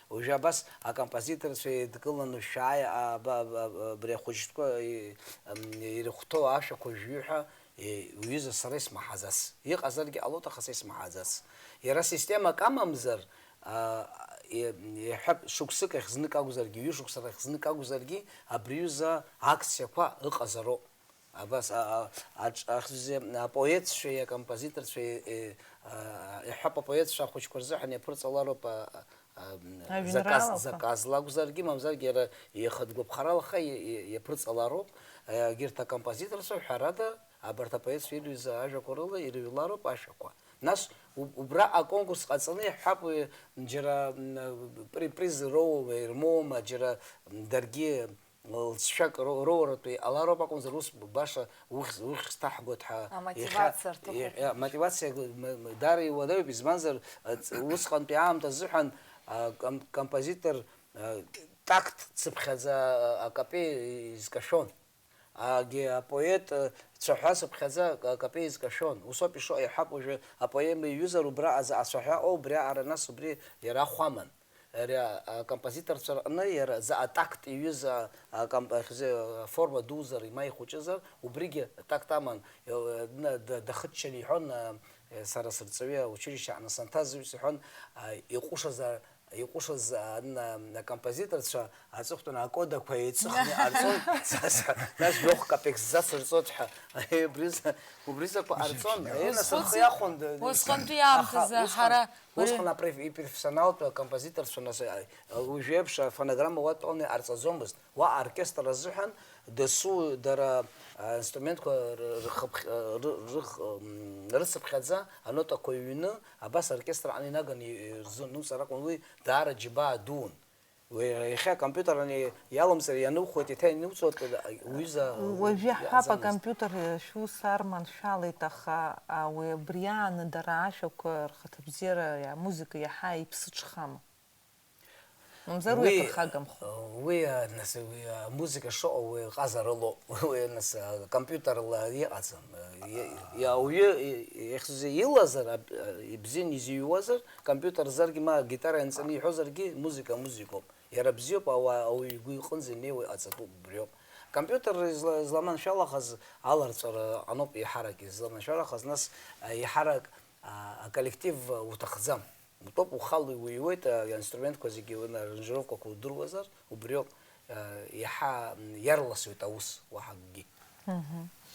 Уажәы абас акомпозиторцәа еидкыланы шәааи, аба-, аба-, абри ахәыҷтәы и-, ам, ирыхәҭоу ашәақәа жәҩы ҳәа, и-, уҩыза сара исмаҳаӡац. Иҟазаргьы ҟалоит, аха са исмаҳаӡац. Иара системак амамзар, а, и-, иаҳҳәап, шықәсык ахь знык акәзаргьы, ҩышықәса рахь знык акәзаргьы, абри аҩыза акциақәа ыҟазароуп. Абас, а, а, аҿ-, ахьӡ-, апоетцәеи акомпозиторцәеи, е, а, иаҳҳәап, апоетцәа ахәыҷқәа рзыҳәан иаԥырҵалароуп, а, а, м, Ажәеинраалақәа. Заказ, заказла акәзаргьы, мамзаргьы иара ихатә гәаԥхаралаха и-, и-, иаԥырҵалароуп, а, егьырҭ акомпозиторцәа, ҳәарада, абарҭ апоетцәа ирҩыз ажәақәа рыла ирыҩлароуп ашәақәа. Нас уб-, убра аконкурс ҟаҵаны иаҳҳәап, уи џьара, м, при-, приз роума, ирмоума, џьара, м, даргьы лҵшәак ро-, роуратәы иҟалароуп акәымзар, ус баша ухьӡ, ухьӡ ҭаҳгоит ҳәа. Амотивациа иахьа-, рҭахуп. Иахьа-, амотивациа м-, м-, даара иуадаҩуп, избанзар, ц-, усҟантәи аамҭа азыҳәан, а, ком-, композитор, а, такт цыԥхьаӡа, а, акапе изкашәон. Агьи апоет, а, цәаҳәа цыԥхьаӡа ак-, акапе изкашәон. Усоуп ишо-, иаҳҳәап, уажәы апоема иҩызар убра азы ацәаҳәа, о, убри аҟара нас убри иара ахәаман. Ари акомпозиторцәа рҟны иара заҟа такт иҩыз а, акомп-, ахьзы, аформа дуӡӡа ма ихәыҷызар, убригьы такт аман, ил-, д-, д-, дахыччан иҳәон, а, сара сырҵаҩы аучилишьче аҟны санҭаз, иҳәон, а, иҟәышыз а, иҟәышыз а, н-, акомпозиторцәа аҵыхәтәан акодақәа еиҵыхны иҟарҵон, са, са, нас жәохә капек сзацырҵоит ҳәа, убри за-, убри закәу ҟарҵон, нас рхы иахәон, д-, Усҟантәи аамҭазы аха усҟан ҳара Усҟан апре-, ипрофессионалтә акомпозиторцәа нас, а, уажәеиԥш афонограмма уа тәаланы иҟарҵаӡомызт. Уа аоркестр азыҳәан дасу дара, а, инструментқәа ры-, рхыԥхь-, а, ры-, рых-, м, рыцыԥхьаӡа анотақәа ҩны, абас аоркестр аҟны инаганы и-, ирзынуҵар акәын, уи даара џьабаа дуун. Уи иахьа акомпиутер ани-, иалымҵыр ианухоит, еиҭа иануҵоит, уҩыза Уажәы иаҳҳәап, иаӡамызт. Акомпиутер шәус арманшәалеит, аха, а, уи абри ааны дара ашәақәа рхаҭабзиара, амузыка иаҳа иԥсыҽхама? Мамзар уи Уи, аԥырхагамхо. Уи, а, нас, уи, а, амузыка шыҟоу уи ҟазарылоуп. Уи, нас, а, компиутерла иҟаӡам. А, и-, и-, ауаҩы, и-, ихьӡ-, илазар, аб-, а, ибзианы изыҩуазар, компиутер заргьы, ма гитара ианҵаны иҳәозаргьы, музыка музыкоуп. Иара бзиоуп, ауаа, ауаҩы игәы иҟынӡа инеиуа иҟаҵатәуп, убриоуп. Компиутер изла-, зламаншәалахаз аларҵәара аҟаноуп еиҳарак изламаншәалахаз, нас, а, еиҳарак, а, аколлектив уҭахӡам. Утәоуп, ухала иуҩуеит, аинструментқәа зегьы, уи аранжировкақәа удыруазар, убриоуп, э, иаҳа, м, иарласуеит аус, уаҳа акгьы.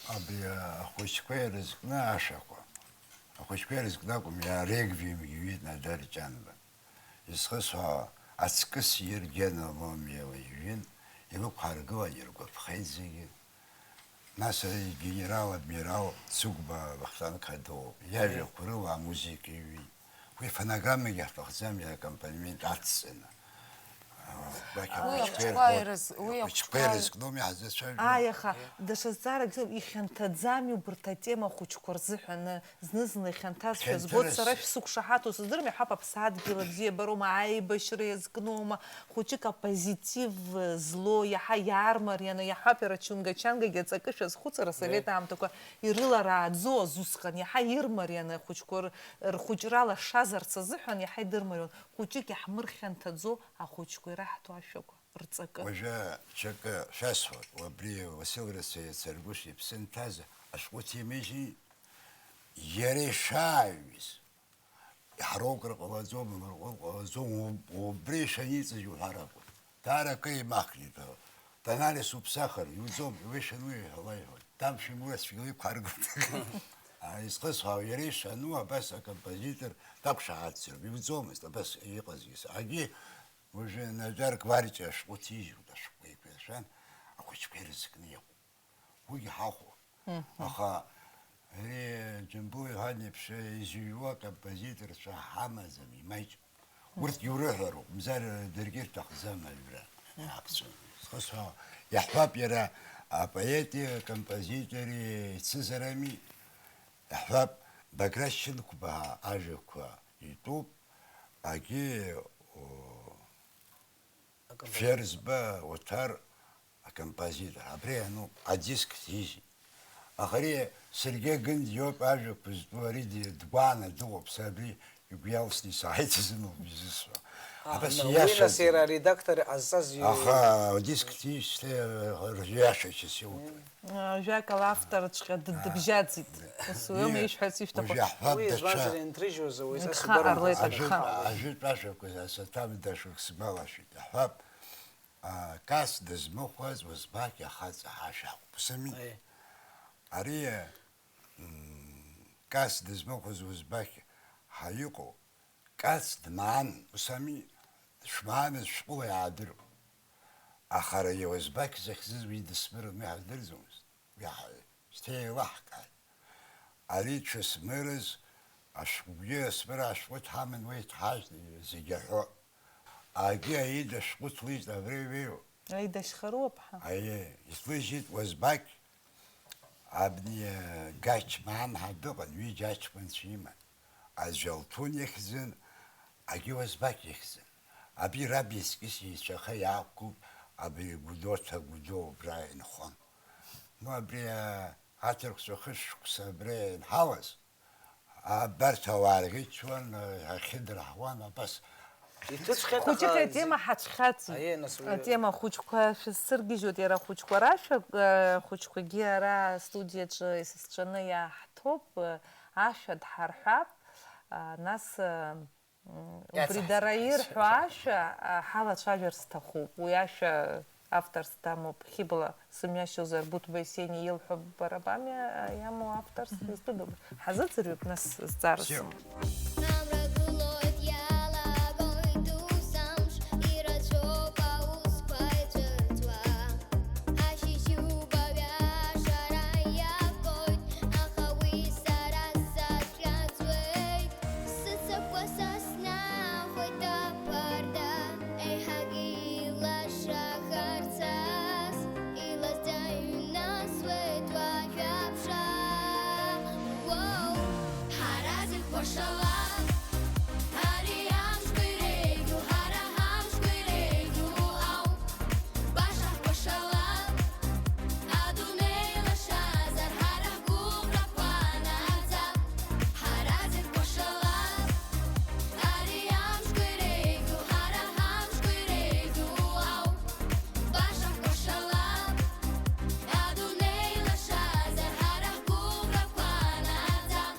Абри ахәыҷқәа ирызкны ашәақәа, ахәыҷқәа ирызкны акәым, иара реквиемгьы иҩит Надар Ҷанба. Изхысҳәаауа, аҵкыс Ергена Ломиа иҩын, илықәҳаргылан иргәаԥхеит зегьы. Нас генерал-адмирал Цыгәба Вахтанг Хадоу иажәақәа рыла амузыка иҩит. Уи фонограммагьы ҳҭахӡам, иара аккомпанемент ацҵаны. Уи ахәыҷқәа ахәыҷқәа ирыз-, уи ахәыҷқәа ахәыҷқәа ирызкноуми ҳзацәажәо? Ааи, аха даҽа зҵаарак сымоуп, ихьанҭаӡами убарҭ атема ахәыҷқәа рзыҳәаны? Зны-зынла ихьанҭазшәа збоит, сара шәсықәшаҳаҭу сыздырам, иаҳҳәап, аԥсадгьыл абзиабароума, аибашьра иазкноума, хәыҷык апозитив злоу, иаҳа иаармарианы, иаҳҳәап, иара Чунга-Чангагьы аҵакы шәазхәыцыр, асовет аамҭақәа ирыларааӡоу азусҟан, иаҳа ирмарианы ахәыҷқәа р-, рхәыҷра лашазарц азыҳәан иаҳа идырмарион, хәыҷык иаҳмырхьанҭаӡо ахәыҷқәа ираҳҭо ашәақәа рҵакы. Уажәы ҽакы шәасҳәоит, убри Уасил Рацәа иацы Аргәышә иԥсы нҭаз ашәҟәы ҭимыжьи, иара ишааҩыз, иҳароукыр ҟалаӡом, амырҟәыл ҟалаӡом, уб-, убри ишаниҵаз иуҳәар акәын. Даара акы еимаҳкит, даналис уԥсахыр, иуӡом, иуеишәан уи ҳәа лаиҳәоит. Дамшәан, уи ацәгьала иқәҳаргылт. А, изхысҳәаау, иара ишану абас акомпозитор дақәшаҳаҭзар, иуӡомызт, абас иҟазгьы. Саргьы уажәы Надар Гварҷиа ашәҟәы ҭижьуеит, ашәҟәқәа еиқәиршәан, ахәыҷқәа ирызкны иҟоуп. Уигьы ҳахәо. Мгм. Аха ари Џьамбул Иоҳан иеиԥш изыҩуа акомпозиторцәа ҳамаӡам, имаҷым. Урҭгьы урыҳәароуп, мзар даргьы рҭахӡам аҩра иаақәҵаны. Зхысҳәаау, иаҳҳәап, иара апоети акомпозитори еицызарами, иаҳҳәап, Баграт Шьынқәба ажәақәа итәуп, агьи, о, Акомпозитор. Ферзба Оҭар акомпозитор. Абри ануп, адиск ҭижьит. Аха ари Сергеи Гындиоп ажәақәа зтәу, ари ди-, дгәааны дыҟоуп, са абри игәы иалсны исааит изымоуп изысҳәо. А, Абас на, уи нас ииашаӡам. Иара аредактор ҟазҵаз иу-, Аха адиск ҭижьит, шьҭа ржәиашача сиутәуеит. Мм. Ажәакала, авторҵәҟьа д-, дыбжьаӡит. Ус уиоума ишәҳәарц ишәҭаху? Уажәы иаҳҳәап, уи даҽа избанзар, инҭрыжьуазу, уи са инкха сгәарымҭаӡац. Ҟарлеит, Ажәытә, инкха ҟарлеит. Ажәытә ажәақәа асаҭан дашәак сгәалашәеит. Иаҳҳәап, а, Кас дызмыхәаз Уазбақь ахаҵа ҳашәа акәым. Сами. Аиеи. Ари, м, Кас дызмыхәаз Уазбақь ҳа иҟоу, Кац дмаанын, ус ами, дшмааныз шәҟәыла иаадыруан. Аха ара Уазбақь захьӡыз уи дысмырын, уи ҳаздырӡомызт. Уи ҳа-, шьҭа еилаҳкааит. Ари дшысмырыз ашәҟәгьы, асмыр ашәҟәы дҳаман, уи дҳажәт, зегь аҳәо. Агьи Аида шәҟәы ҭлыжьт, абри ҩеиуа. Аида Шьхаруаԥҳа. Аиеи, иҭлыжьит Уазбақь. Абни, э, Гач Маамҳа дыҟан, ҩыџьа аҷкәынцәа иман. Аӡә Алтун ихьӡын, агьи Уазбақь ихьӡын. Абри раб иаскьыс еицәаха иаақәгылт, абри Гәдоуҭа Гәдоу убра инхон. Ну, абри, э, аҭырқәцәа хышықәса абра инҳалаз, Абарҭ ауаа рӷьычуан, ахьыдырҳауан, абас. Иҭыҵхьеит, хәыҷык аха атема зи-, ҳацәхьаҵит. Аиеи, нас уи Атема хәыҷқәа шәызсыргьежьуеит, иара ахәыҷқәа рашәа, э, хәыҷқәагьы ара астудиаҿы исызцәаны иааҳҭоуп, э, ашәа дҳарҳәап, а, нас, э, М, убри дара ирҳәо ашәа, а, ҳалацәажәар сҭахуп. Уи ашәа авторс дамоуп. Хьыбла сымҩашьозар, Буҭба Есениа илҳәо бара бами, а, иамоу авторс? Мгм. Изтәыдоуп. Ҳазыӡырҩып, нас зҵаара Всё. Сымоуп. Амра гылоит, иалагоит ус амш, ирацәоуп аусқәа ицәырҵуа. Ашьыжьуба ҩашара иабоит, аха уи сара сацәгьаӡуеит. Сыццакуа са снахоит аԥарда, еиҳагьы илашахар цас, илазҵаҩнасуеит уажәы аԥша. Уоу! Ҳара зегь кәашала, ари амшқәа иреиӷьу, ҳара ҳамшқәа иреиӷьу ауп. Баша ҳкәашала, адунеи лашазар, ҳара ҳгәыӷрақәа наӡап. Ҳара зегь кәашала, ари амшқәа иреиӷьу, ҳара ҳамшқәа иреиӷьу ауп. Баша ҳкәашала, адунеи лашазар, ҳара ҳгәыӷрақәа наӡап.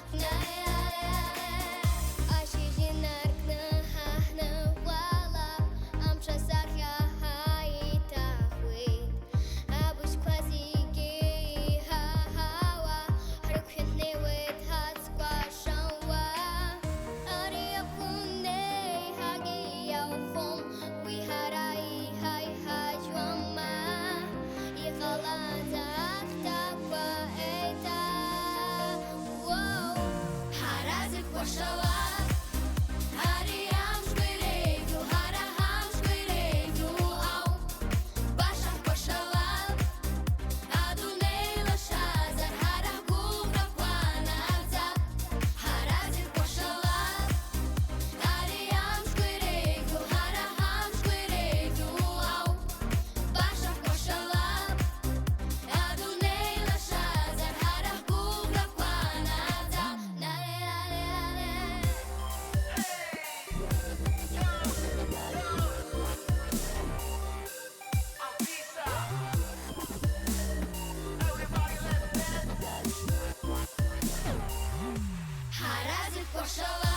Шала, ари амшқәа иреиӷьу, ҳара ҳамшқәа иреиӷьу ауп. Баша ҳкәашала, адунеи лашазар, ҳара ҳгәыӷрақәа нагӡа. Ҳара зегь кәашала, ари амшқәа иреиӷьу, ҳара ҳамшқәа иреиӷьу ауп. Баша ҳкәашала, адунеи лашазар, ҳара ҳгәыӷрақәа нагӡа. Ҳара зегь кәашала,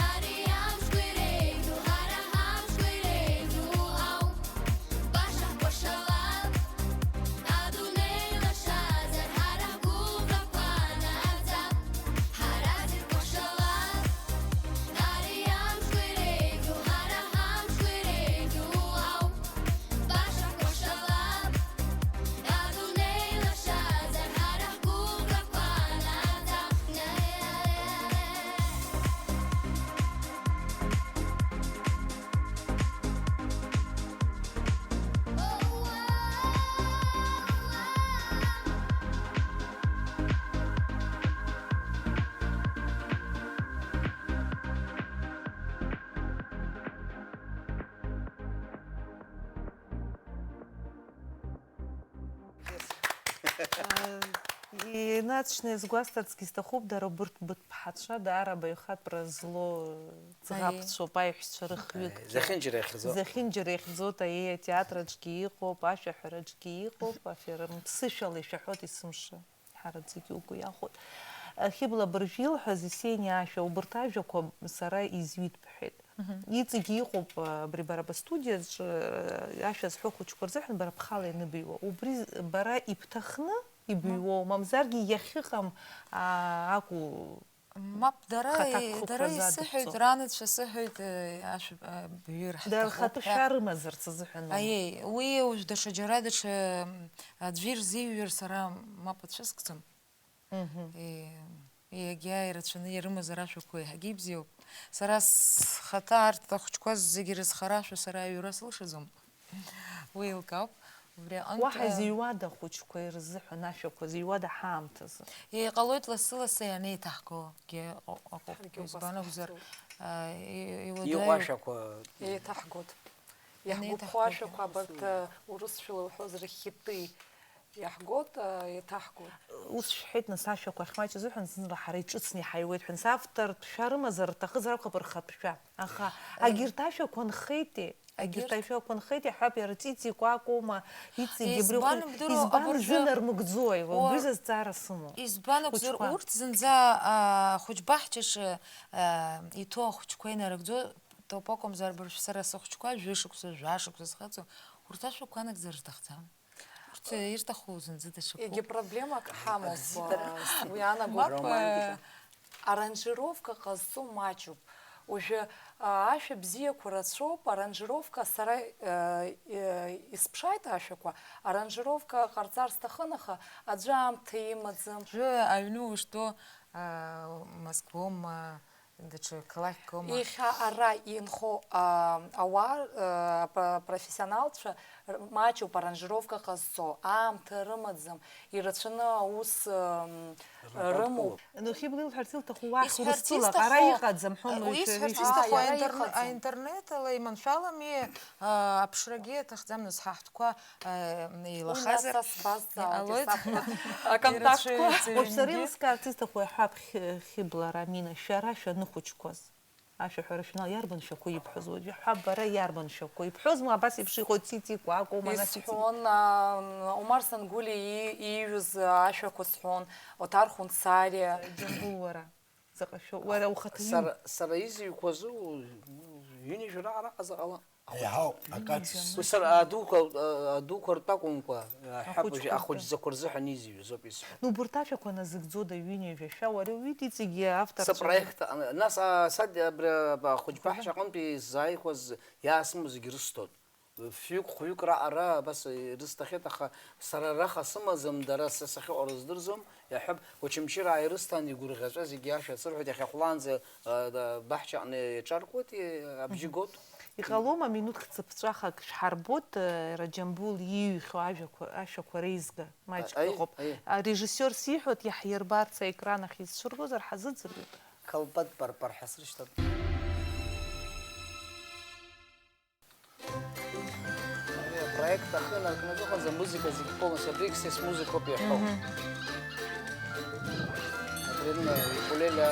ари амшқәа иреиӷьу, ҳара ҳамшқәа иреиӷьу ауп. Баша ҳкәашала, адунеи лашазар, ҳара ҳгәыӷрақәа нагӡа. Ҳара зегь кәашала, ари амшқәа иреиӷьу, ҳара ҳамшқәа иреиӷьу ауп. Баша ҳкәашала, адунеи лашазар, ҳара ҳгәыӷрақәа нагӡа. Инаҵшьны иазгәасҭарцгьы сҭахуп, дара убырҭ быҭ-ԥҳацәа даара абаҩхатәра злоу ӡӷабцәоуп, аиҳәшьцәа рыхҩыкгьы. Зехьынџьара иахьӡоу. Зехьынџьара иахьӡоу, аиеи, атеатраҿгьы иҟоуп, ашәаҳәараҿгьы иҟоуп, аферм-, ԥсышәала ишәаҳәоит есымша. Ҳараӡәгьы угәы иахәоит. Хьыбла абыржә илҳәаз, Есениа ашәа, убырҭ ажәақәа сара изҩит бҳәеит. Мгм. Иҵегьы иҟоуп, абри бара быстудиаҿы, ашәа зҳәо хәыҷқәа рзыҳәан бара бхала ианыбыҩуа. Убри бара ибҭахны ибыҩуоу, мамзаргьы иахьыҟам, а, акәу. Мап, дара, хаҭак хықәкы дара азадыбҵо. Исыҳәеит, ранацәа сыҳәеит, э, ашә-, э, бҩыр ҳҭахуп ҳәа. Дара рхатәы шәа рымазарц азыҳәан аума? Аиеи, уи уажә даҽа џьара, даҽа, м, аӡәы ирзиҩыр сара мап ацәыскӡом. Мгм. Е, егьа ирацәаны ирымазар ашәақәа еиҳагьы ибзиоуп. Сара схаҭа арҭ ахәыҷқәа зегьы рызхара ашәа сара аҩра сылшаӡом. Уи еилкаауп. Убри аҟынтә, уаҳа, э, изыҩуада ахәыҷқәа ирзыҳәан ашәақәа зыҩуада ҳаамҭазы? Иҟалоит лассы-лассы ианеиҭаҳгогьы ыҟоуп. Ҳаргьы убас избан акәзар, ҟаҳҵоит. Э, и-, иуадаҩу. Иҟоу ашәақәа. Еиҭаҳгоит. Иаҳгәаԥхо ианеиҭаҳгогьы. Ашәақәа абарҭ, э, урысшәала уҳәозар, хиты. Иаҳгоит, э, еиҭаҳгоит. Ус шәҳәеит, нас, ашәақәа ахьмаҷыз рҳәан, зынла ҳара иҿыцны иҳаиуеит, ҳәан, автортә шәа рымазар рҭахызар акәхап, рхатә шәа. Аха, э, агьырҭ ашәақәа нхеитеи? Агьырҭ, агьырҭ ашәақәа нхеитеи, ҳәап, иара ҵиҵи кәакәума, иҵегьы абри избан, уҳәа, имдыруа, избан абыржәы зынармыгӡои? Уа, убри азҵаара сымоуп. Избан акәзар, хәыҷқәа. Урҭ зынӡа, а, хәыҷбаҳчаҿы, а, иҭоу ахәыҷқәа инарыгӡо тоуп акәымзар, абыржә сара сыхәыҷқәа жәышықәса, жәашықәса зхыҵуа, урҭ ашәақәа анагӡар рҭахӡам. Урҭ ирҭаху зынӡа даҽакуп. Егьа проблемак ҳамоуп, уи анаго. Мап, э, аранжировка ҟазҵо маҷуп. Уажәы, а, ашәа бзиақәа рацәоуп, аранжировка сара, э, э, исԥшааит ашәақәа, аранжировка ҟарҵар сҭахын, аха аӡәы аамҭа имаӡам. Аӡәы аҩны уштәоу, а, Москвоума, даҽа қалақьк аума? Иахьа ара инхо, а, ауаа, а, пра-, профессионалцәа р-, маҷуп аранжировка ҟазҵо, аамҭа рымаӡам, ирацәаны аус, ам, рымоуп. Ну, Хьыбла илҳәарц илҭаху уахь Урыстәылаҟа, ара иҟаӡам, ҳәа. Исҳәарц исҭаху, а, ара аинтерн-, иҟаӡам. Аинтернет ала иманшәаламеи, а, аԥшрагьы аҭахӡам, нас ҳаҳҭқәа, а, еилахазар. Уи нас сбазҵаауеит, исақәлоит. Аконтактқәа. Уажә сара еилыскаарц исҭаху иаҳҳәап, Хьы-, Хьыбла, Рамина, шәара шәаныхәыҷқәаз. Ашәаҳәара шәнал, иарбан шәақәоу ибҳәаз уажәы? Ҳәа, бара иарбан шәақәоу ибҳәозма, абас еиԥш иҟоу циҵикәа акәу, манас ици-. Исҳәон, а, Омар Сангулиа и-, ииҩыз ашәақәа сҳәон, Оҭар Хәынцариа. Џьамбул, уара, заҟа шәоу, уара ухаҭа. Сара, сара изыҩқәазы, ҩынҩажәа раҟара заҟала. Еиҳау, акацс. Ус ара адуқәа, а, адуқәа ртәы акәымкәа, аҳәап, ахәыҷқәа ртәы. Ахәыҷӡақәа рзыҳәан изыҩыз ауп исҳәо. Ну, убырҭ ашәақәа назыгӡода ҩынҩажәа шәа, уара иуит иҵегьы авторцәа? Сапроект, а, нас, а, сад, абри, а, ахәыҷбаҳча аҟынтәи иззааихәаз, иаасымоу зегьы рысҭоит. Фҩык, хәҩык раҟара абас ирысҭахьеит, аха сара раха сымаӡам, дара са сахьыҟоу рыздырӡом, иаҳҳәап, Очамчыраа ирысҭан, игәырӷьаҵәа зегьы ашәа ацырҳәоит, иахьа хәлаанӡа, а, да, баҳчаҟны иаҿаркуеит, и-, абжьы Мгм. гот. Иҟалома, минуҭк цыԥҵәахак шәҳарбот, э, Раџьамбул ииҩхьоу ажәақәа, ашәақәа реизга? Маҷк Аи, ыҟоуп. Аи. Арежиссиор сиҳәоит, иаҳирбарц аекран ахь изцәыргозар, ҳазыӡырҩып. Колпак парпар ҳәа срышьҭан. Ари апроект ахы инаркны зыҟаз амузыка зегьы полностью, абригь сес музыкоуп иаҳәо. Мгм. Абри, э, икулеле.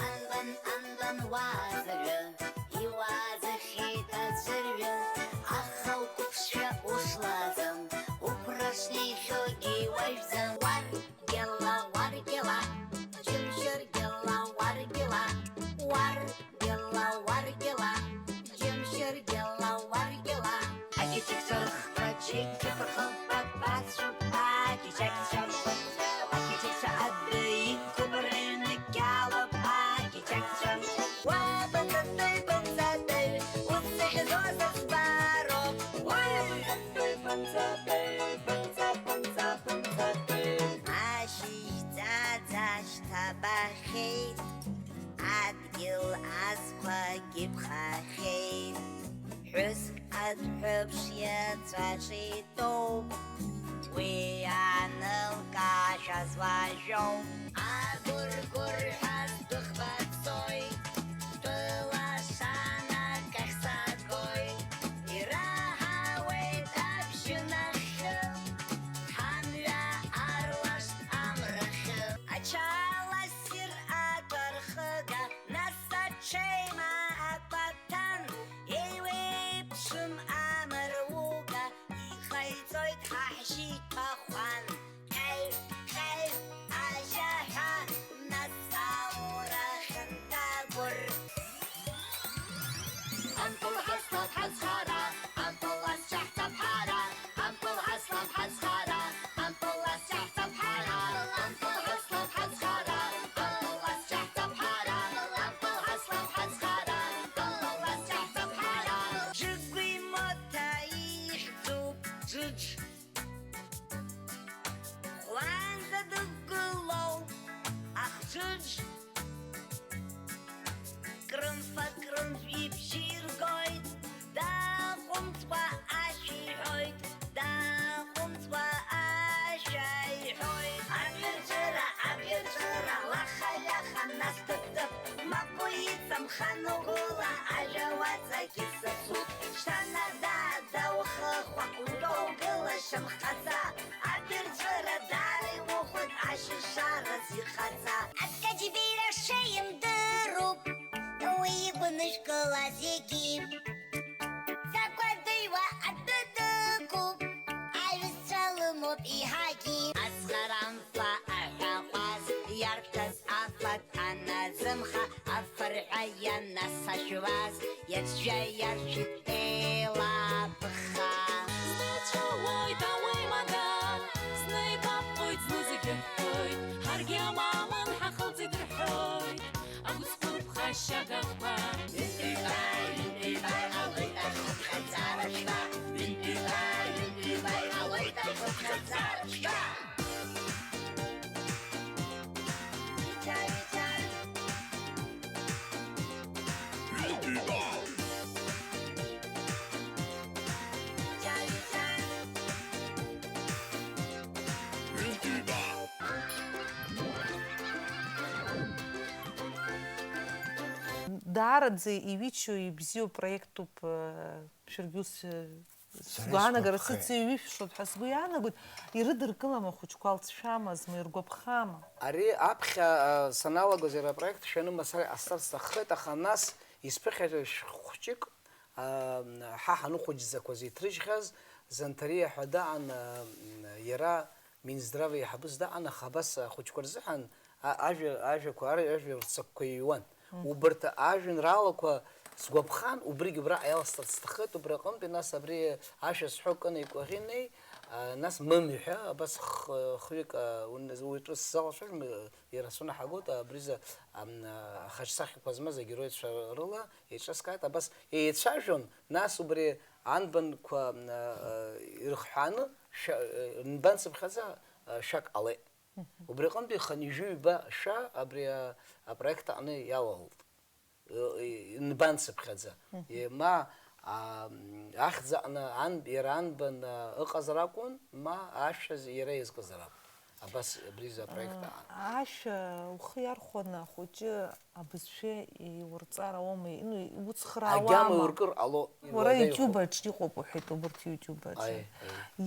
Анбан, анбан уаазаҩы, иуаазахьеит аӡәырҩы, аха уқәыԥшшәа ушлаӡам, уқәра шнеихьоугьы иуажәӡам. Уаргьала, уаргьала, џьымшьыргьала, уаргьала, уаргьала, уаргьала, џьымшьыргьала, уаргьала. Акьычақьцәа рыхқәа џьыкгьы ԥырхылтәа бацәоуп, акьычақьцәа. Акьычақьцәа адәы иқәуп, рыҩнагьалоуп, акьычақьцәа. Уа, бынҵатәи, бынҵатәи, ус сахьызуаз аӡбароуп. Уа, бынҵатәи, бынҵатәи, бынҵа, бынҵа, бынҵатәи. Ашьыжь ӡаӡа шьҭабахьеит, адгьыл азқәагьы ԥхахьеит. Ҳәыск адәҳәыԥш иаҵәаҿы итәоуп, уи анылкаашәаз уажәоуп. Агәыргәырҳәа сдәыӷба цоит, тәыла шанак ахь сагоит, ираҳауеит абжьы нахьхьы, ҳамҩа арлашт амрахьы. Ачала ссир атәархыга, нас аҽеима акәаҭан, еиуеиԥшым амаруга, иҟаиҵоит ҳа ҳжьи ҭахәан. Хеи, хеи, ажьаҳәа, нас аура хьанҭагәыр. Ампыл ҳазҭап ҳазхара, ампыл ласчаҳҵап ҳара, ампыл ҳазҭап ҳазхара, ампыл ласчаҳҵап ҳара, ампыл ҳазҭап ҳазхара, ампыл ласчаҳҵап ҳара, ампыл ҳазҭап ҳазхара, ампыл ласчаҳҵап ҳара. Џыгәи Моҭа ихьӡуп Џыџ. Хәлаанӡа дықәгылоуп ахџыџ. Крымфа-крымф ибжьы иргоит, дааҟәымҵкәа ашәа иҳәоит, дааҟәымҵкәа ашәа иҳәоит. Абирҵәыра, абирҵәыра, лаха-лаха, нас тып-тып, мап уиҵамхан угәыла, ажәа уаҵагьы сасуп. Шьҭа надаада ухыхәа, утәа угыла шьамхҟаҵа. Абирҵәыра даара иухәоит ашьашараз ихаҵа. Аскаџьбеира шеимдыруп, уи игәыныжәкыла зегьы. Закәадыҩуа адәы дықәуп, аҩызцәа лымоуп еиҳагьы. Ацхарамфа аҳәаҟәаз иарҭаз афатә анаӡымха, афырҳәа ианасашәуаз, иацәа иаршәит еилаԥха. Зны ицәоуоит ауеимада, зны еибаԥҟоит, зны зегьы рҳәоит, ҳаргьы амамын ҳахылҵит рҳәоит, агәыцхәыԥхашьагақәа. Ҩынтәи бааи, ҩынтәи бааи ҟалоит ахыԥхьаӡара ԥшьба, ҩынтәи бааи, ҩынтәи бааи ҟалоит ахыԥхьаӡара ԥшьба. Даараӡа иҩычоу, ибзиоу проектуп, э, шәаргьы ус, э, Сара сгәаанагара исгәаԥхеит. Сыцеиҩышәшоит ҳәа сгәы иаанагоит, ирыдыркылама ахәыҷқәа, алҵшәамазма, иргәаԥхама? Ари аԥхьа, а, саналагоз иара апроект шәаны мацара иҟасҵар сҭаххеит, аха нас исԥыхьашәа шә-, хәҷык, а, ҳа ҳаныхәыҷӡақәаз иҭрыжьхьаз Занҭариа ҳәа даан, а, иара Минздрав еиҳабыс даан, аха абас ахәыҷқәа рзыҳәан а-, ажәа, ажәақәа, ар-, ажәа рцакқәа иҩуан. Мгм. Убарҭ ажәеинраалақәа сгәаԥхан, убригь убраҟа иаласҵарц сҭаххеит, убри аҟынтәи нас абри ашәа зҳәо Кына икәаӷьи неи, А, нас мымҩа ҳәа, абас х-, хҩык, а, ун-, уаҩ ҿыц залшәар, м-, ирацәаны ҳагоит, абризы, ам, а, ахаҿсахьақәа змаз агероицәа рыла еиҿыскааит, абас еицәажәон, нас убри анбанқәа, м, а, а, ирыхҳәааны шәа-, а, нбанцыԥхьаӡа, а, шәак ҟалеит. Убри аҟынтәи хынҩажәи ҩба шәа абри, а, апроект аҟны иалалт. Э, э, нбанцыԥхьаӡа. Мгм. Е, ма, а, м, ахьӡ аҟны ан-, иара анбан, а, ыҟазар акәын, ма ашәа з-, иара иазкызар акәын. Абас абри за апроект А, аан. Ашәа ухы иархәаны ахәыҷы абызшәа иурҵар ауама, ну, иуцхраауама? Агьама иуркыр ҟало, Уара иуада YouTube иухо. Аҿ иҟоуп уҳәеит, убырҭ YouTube аҿы. Аи, аи.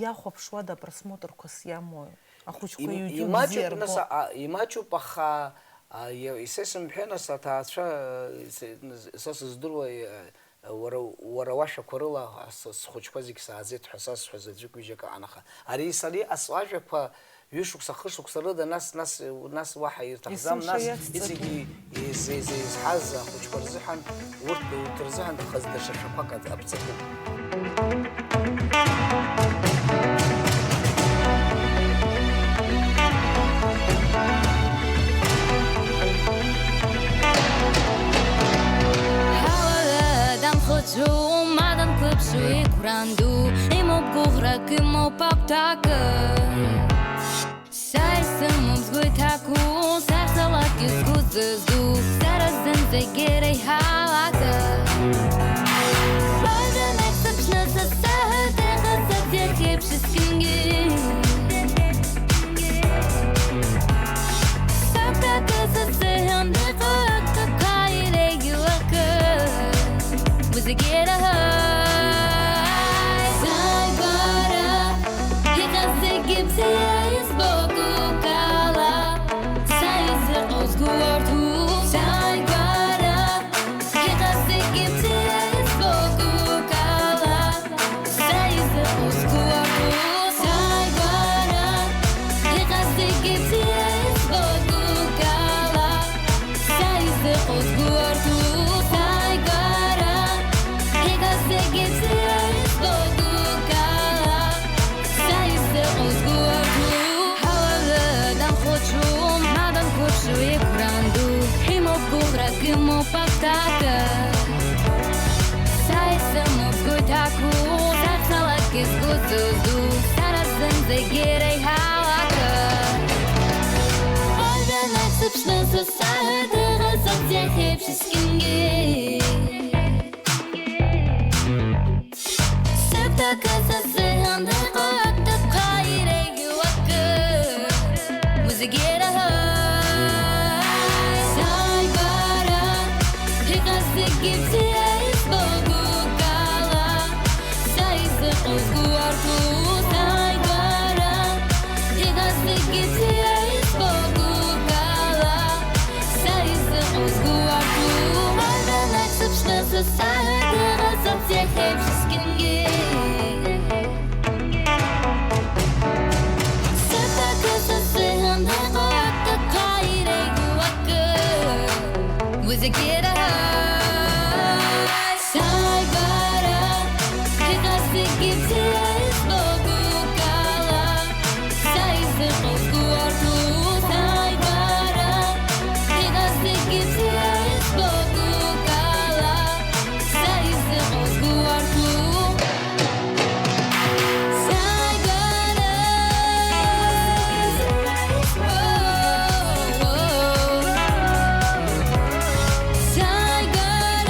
Иахәаԥшуада апросмотрқәас иамоу? Ахәыҷқәа Им-, YouTube имаҷуп, бзиа рбо. Нас, а, а, имаҷуп, аха, а, иа-, исесымҳәеи, нас, аҭаацәа, а, се-, са сыздыруа, а, уара, уара уашәақәа рыла, а, с-, схәыҷқәа зегь сааӡеит ҳәа сазҳәаз аӡәык ҩыџьак аан, аха ари сара иҟасҵо ажәақәа ҩышықәса, хышықәса рыда, нас, нас, нас уаҳа ирҭахӡам, Есымша нас иацҵатәуп. Иҵегьы из-, из-, изҳаз ахәыҷқәа рзыҳәан, урҭ, урҭ рзыҳәан хаз даҽа шәақәак аҵ-, аԥҵатәуп. Ҳауаҩы данхәыцуа, ма данқәыԥшу иқәран ду, имоуп гәыӷрак, имоуп агәҭакы. Са исымоуп сгәы иҭаку, сахьцалакгьы сгәы зызду, сара сзын зегь иреиҳау акы. Уажәы нахь сыԥшны са саҳәоит, иҟасҵап иахьеиԥш есқьынгьы. Саб акы са сзыҳәан дыҟоуп, акы иреиӷьу акы. Уи зегь ираҳаит. Сааигәара иҟаз зегьы бзиа избо гәыкала, са изыҟоу сгәы уарҭоуп. Сааигәара иҟаз зегьы бзиа избо гәыкала, са изыҟоу сгәы уарҭоуп. Сааигәара иҟаз зегьы бзиа избо гәыкала, са изыҟоу сгәы уарҭоуп. Сааигәара иҟаз зегьы бзиа избо гәыкала, са изыҟоу сгәы уарҭоуп. Ҳауаҩы данхәыцуа, ма данқәыԥшу иқәран ду, имоуп гәыӷрак, имоуп агәҭакы. Са исымоуп сгәы иҭаку, сахьцалакгьы сгәы зызду, сара сзын зегь иреиҳау акы. Уажәы нахь сыԥшны са саҳәоит, иҟасҵап иахьеиԥш есқьынгьы. Сыгәҭакы са сзыҳәан дыҟоуп, дыԥхьа иреиӷьу акы. Уи зегь ираҳаит. Сааигәара иҟаз зегьы бзиа избо гәыкала, са изыҟоу сгәы уарҭоуп. Сааигәара иҟаз зегьы бзиа избо гәыкала, са изыҟоу сгәы уарҭоуп. Уажәы нахь сыԥшны са саҳәоит, иҟасҵап иахьеиԥш есқьынгьы. Сыгәҭакы са сзыҳәан дыҟоуп, дыԥхьа иреиӷьу акы. Уи зегь ираҳаит. Сааигәара иҟаз зегьы бзиа избо гәыкала, са изыҟоу сгәы уарҭоуп. Сааигәара иҟаз зегьы бзиа избо гәыкала, са изыҟоу сгәы уарҭоуп. Сааигәара, сааигәара.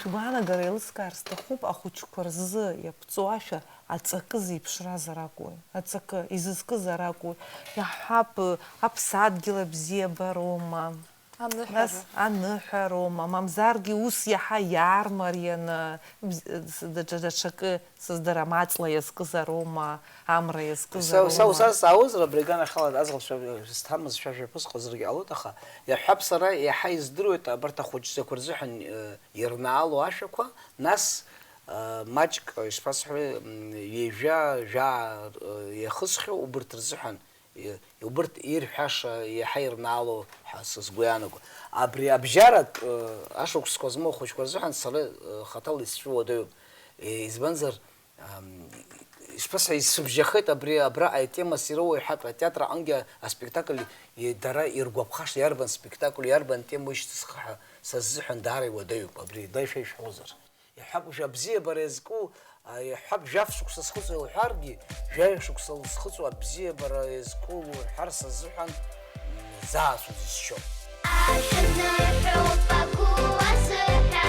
Шәгәаанагара еилыскаар сҭахуп, ахәыҷқәа рзы иаԥҵоу ашәа аҵакы зеиԥшраз аракәу, аҵакы изызкыз аракәу, иаҳҳәап, аԥсадгьыл абзиабароума, Аныҳәара. Нас аныҳәароума, мамзаргьы ус иаҳа иаармарианы, бз-, даҽа, даҽакы, сыздырам, аҵла иазкызароума, амра Са, иазкызароума. Са усазҵаауазар, абри аганахьала аӡӷабцәа, э, зҭамыз шәа шәаԥысҟозаргьы ҟалоит, аха иаҳҳәап, сара иаҳа издыруеит абарҭ ахәыҷӡақәа рзыҳәан, э, ирнаало ашәақәа, нас, э, маҷк, э, ишԥасҳәои, м, ҩажәа, жәаа, э, иахысхьоу убырҭ рзыҳәан Убырҭ ирҳәаша иаҳа ирнаало ҳәа сызгәы иаанаго. Абри абжьаратә, э, ашықәсқәа змоу ахәыҷқәа рзыҳәан сара, э, хаҭала исцәуадаҩуп. Э, избанзар, ам, ишԥасҳәа, исыбжьахеит абри, абра атема сироуа иҳәатәра, атеатр аҟынгьы аспектакль, э, дара иргәаԥхашт, иарбан спектакль, иарбан тема ишьҭысхы ҳәа са сзыҳәан даара иуадаҩуп, абри даишәа ишәҳәозар. Иҳәап, жәа бзиабара иазку, а, иҳәап, жәаф шықәса схыҵуа лҳәаргьы, жәаҩа шықәса зхыҵуа абзиабара иазку луҳәар сазыҳәан, м, заа сузысшьо. Ашәа ныҳәоуп агәы азыҳәа,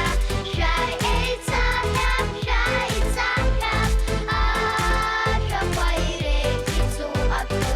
шәа еицаҳәа, шәа еицаҳәа, ашәақәа иреиӷьӡоу акы.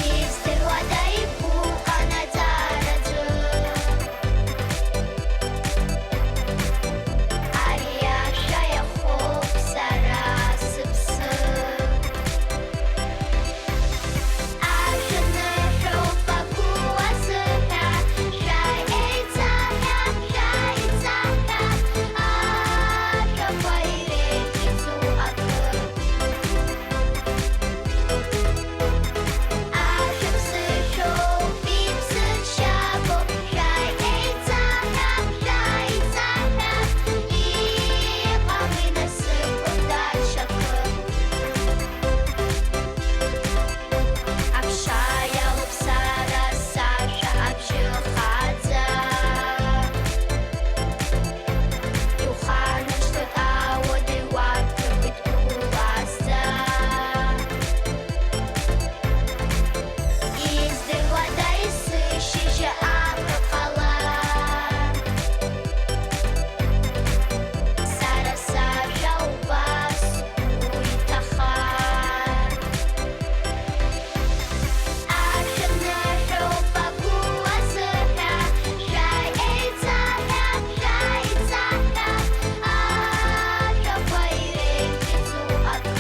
Издыруада игәы ҟанаҵараӡәы? Ари ашәа иахоуп сара сыԥсы. Ашәа ныҳәоуп агәы азыҳәа, шәа еицаҳәа, шәа еицаҳәа, ашәақәа иреиӷьӡоу акы. Издыруада исышьыжьы амра ҟала? Сара сашәа убас уиҭахар. Ашәа ныҳәоуп агәы азыҳәа, шәа еицаҳәа, шәа еицаҳәа, ашәақәа иреиӷьӡоу акы.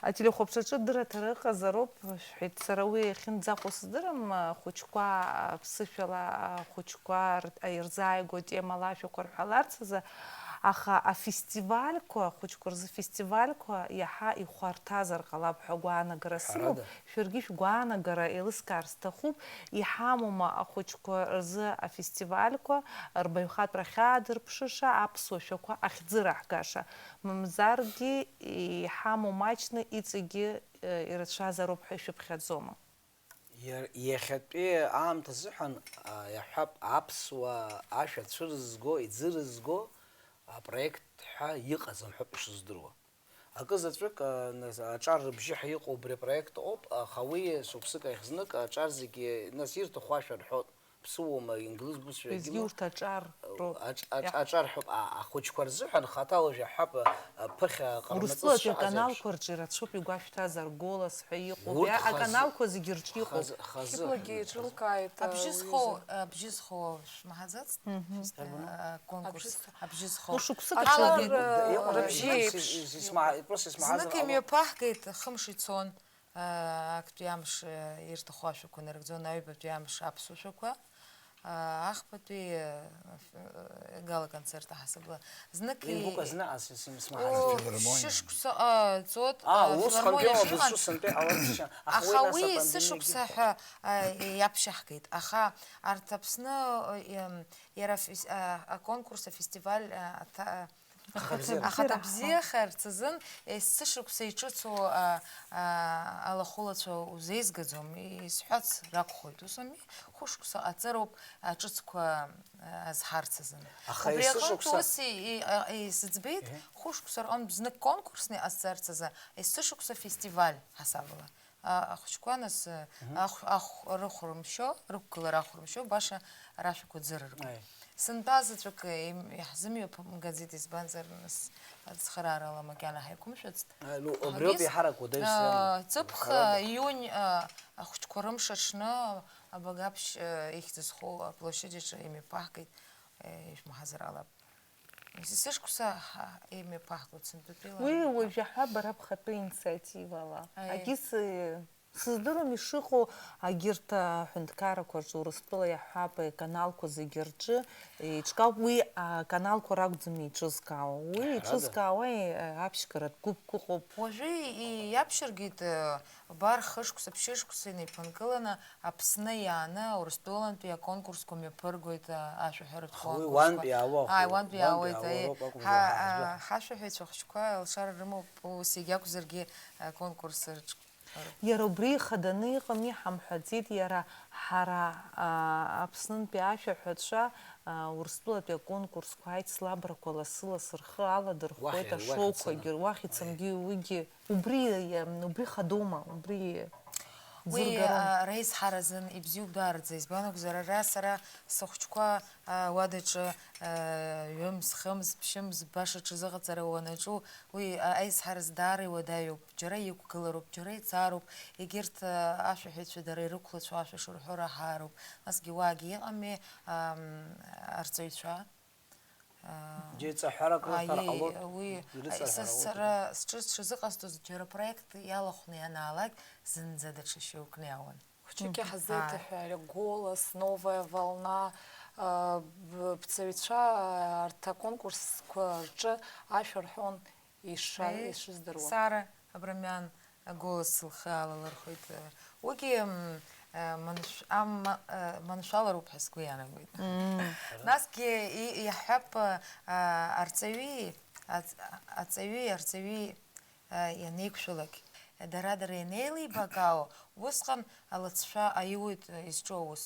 Ателехәаԥшаҿы дырраҭара ыҟазароуп, шәҳәеит, сара уи ахьынӡахәо сыздырам, ахәыҷқәа аԥсышәала, ахәыҷқәа р-, ирзааигәоу темала ашәақәа рҳәаларц азы, аха афестивальқәа, ахәыҷқәа рзы фестивальқәа иаҳа ихәарҭазар ҟалап ҳәа агәаанагара сымоуп. Ҳәарада. Шәаргьы шәгәаанагара еилыскаар сҭахуп, иҳамоума ахәыҷқәа рзы афестивальқәа, рбаҩхатәра ахьаадырԥшыша, аԥсуа шәақәа ахьӡыраҳгаша? Мамзаргьы иҳамоу маҷны иҵегьы, э, ирацәазароуп ҳәа ишәыԥхьаӡома? Иар-, иахьатәи аамҭа азыҳәан, а, иаҳҳәап, аԥсуа ашәа цәырызго, иӡырызго апроект ҳәа иҟаӡам ҳәоуп ишыздыруа. Акы заҵәык, а, нас, аҿар рыбжьы ҳәа иҟоу убри апроект ауп, аха уи шықәсык ахь знык аҿар зегьы, нас, ирҭаху ашәа рҳәоит. ԥсыуоума, инглыз бызшәагьы Уеизгьы ма? Урҭ аҿар роуп. Аҿ-, аҿ-, Иаҳ- аҿар ҳәоуп, а-, ахәыҷқәа рзыҳәан хаҭа уажә аҳәап, а, ԥыхьа ҟармаҵыс Урыстәылатәи шыҟаз еиԥш. Аканалқәа рҿы ирацәоуп игәашәҭазар, Голос ҳәа иҟоуп. Урҭ Иа-, хазы-, аканалқәа зегьы рҿы иҟоуп. хазы-, хазы. Хьыблагьы еиҿылкааит, Абжьы а, зхоу, уҩыза. Абжьы зхоу шәмаҳаӡацт? Мгм. Фест-, Иарбану? а, конкурс. Абжьы зхоу. Абжьы зхоу. Ушықәсык Алагеит. Иҟоуп, Абжьы иҟоуп, еиԥш. Ис-, ис-, исма-, просто исмаҳазар Знык ҟалоит. Имҩаԥаҳгеит, хымш ицон. Актәи амш, э, ирҭаху ашәақәа нарыгӡон, аҩбатәи амш аԥсуа шәақәа, а, ахԥатәи, э, ф-, э, гала концерт аҳасабала. Знык Имгәыкәа и-, зны ас-, ис-, исмаҳаз. О, Филармониа. Шьышықәса, а, ҵуот, А, а, усҟантәи филармониа ама шыҟан. Дызҿу сынтәа иҟалаз џьа. Аха Аха уи нас уи апандемиагьы сышықәса ҳәа, а, иаԥшьаҳгеит. Аха арҭ Аԥсны, э, иара фес-, а, аконкурс, афестиваль, а, аҭа-, Ахаҭабзиара. Ахаҭабзиахарц азын есышықәса иҿыцу, а, а, алахәылацәа узеизгаӡом, исҳәарц ракәхоит, ус ами, хәышықәса ҟаҵароуп аҿыцқәа, а, азҳарц азын. Аха Убри аҟынтә есышықәса ус и-, и-, а, исыӡбеит, Еҳе. Хәышықәса рҟынтә знык конкурсны иҟасҵарц азы, есышықәса фестиваль ҳасабала. А, ахәыҷқәа нас, Мгм. ахә-, ахә-, рыхәрымшьо, рықәгылара ахәрымшьо, баша рашәақәа ӡырыргоит. Аи. Сынтәа заҵәык, им-, иаҳзымҩаԥымгаӡеит, избанзар, нас ацхыраарала макьана ҳаиқәымшәацт. А, ну, убриоуп Аҳагьы с-, иҳараку, даҩсны а, ҵыԥх, ҳәарада. Иунь, а, ахәыҷқәа рымш аҽны, Абагаԥшь, а, ихьӡ зхоу аплощадь аҿы имҩаԥаҳгеит, а, ишәмаҳазар ҟалап. Есышықәса ҳа-, еимҩаԥаҳгоит сынтәатәи Уи лаамҭа. Уажәы ҳәа бара бхатәы инициативала. Аиеи. Агьыс, э, сыздыруам ишыҟоу, агьырҭ аҳәынҭқаррақәа рҿы, Урыстәыла иаҳҳәап, аканалқәа зегьы рҿы еиҿкаауп. Уи аканалқәа ракәӡам еиҿызкаауа. Уи Ҳәарада. Еиҿызкаауа, э, аԥшьгаратә гәыԥк ыҟоуп. Уажәы и-, иаԥшьыргеит, э, Убар хышықәса, ԥшьышықәса инеиԥынкыланы Аԥсны иааны Урыстәылантәи аконкурсқәа мҩаԥыргоит, а, ашәаҳәаратә Аха уи конкурсқәа. Уантәи иаауа Ааи, уантәи уантәи иаауеит, иаауа аи. Роуп акәымзар Ҳа-, ҳаазбо. А, ҳашәаҳәаҩцәа хәыҷқәа лшара рымоуп, ус егьакәзаргьы, а, конкурс рҿы. Иара убри ихаданы иҟами, ҳамҳәаӡеит, иара ҳара, а, Аԥснынтәи ашәаҳәацәа, а, Урыстәылатәи аконкурсқәа аицлабрақәа лассы-лассы рхы аладырхәуеит, Уахь, уахь ашоуқәагьы, ицаны. Уахь ицамгьы, уигьы. Убри, иа-, убри хадоума, убри Уи, ӡыргароума? А, реизҳаразын ибзиоуп даараӡа, избан акәзар, ара сара сыхәҷқәа, а, уадаҿы, а, ҩымз, хымз, ԥшьымз, баша ҽазыҟаҵара уанаҿу, уи, а, аизҳараз даара иуадаҩуп, џьара иқәгылароуп, џьара ицароуп, егьырҭ, а, ашәаҳәаҩцәа дара ирықәлацәоу ашәа шырҳәо раҳароуп, насгьы уаагьы иҟами, ам, арҵаҩцәа. Џьа ҵаҳәарак рыҭар Аиеи, ҟалоит, уи, ирыҵаҳәара са, уҭахуп. Сара сҿы сҽазыҟасҵоз џьара проект иалахәны ианаалак, зынӡа даҽа шьоукны иаауан. Хәыҷык Мгм. Иаҳзеиҭаҳәа, Ааи. Ари Голос, Новая волна, а, б-, бҵаҩцәа, а, арҭ аконкурсқәа рҿы ашәа рҳәон, иша-, Аиеи, ишыздыруа. Сара Абрамиан. Аголос лхы алалырхәеит. Уигьы, м, э, маншә-, ам-, э, маншәалароуп ҳәа сгәы иаанагоит. Мм. Насгьы и-, иаҳҳәап, э, арҵаҩи, аҵ-, аҵаҩи арҵаҩи, э, ианеиқәшәалак, дара-дара ианеилибакаау, усҟан алыҵшәа аиуеит, э, изҿу аус.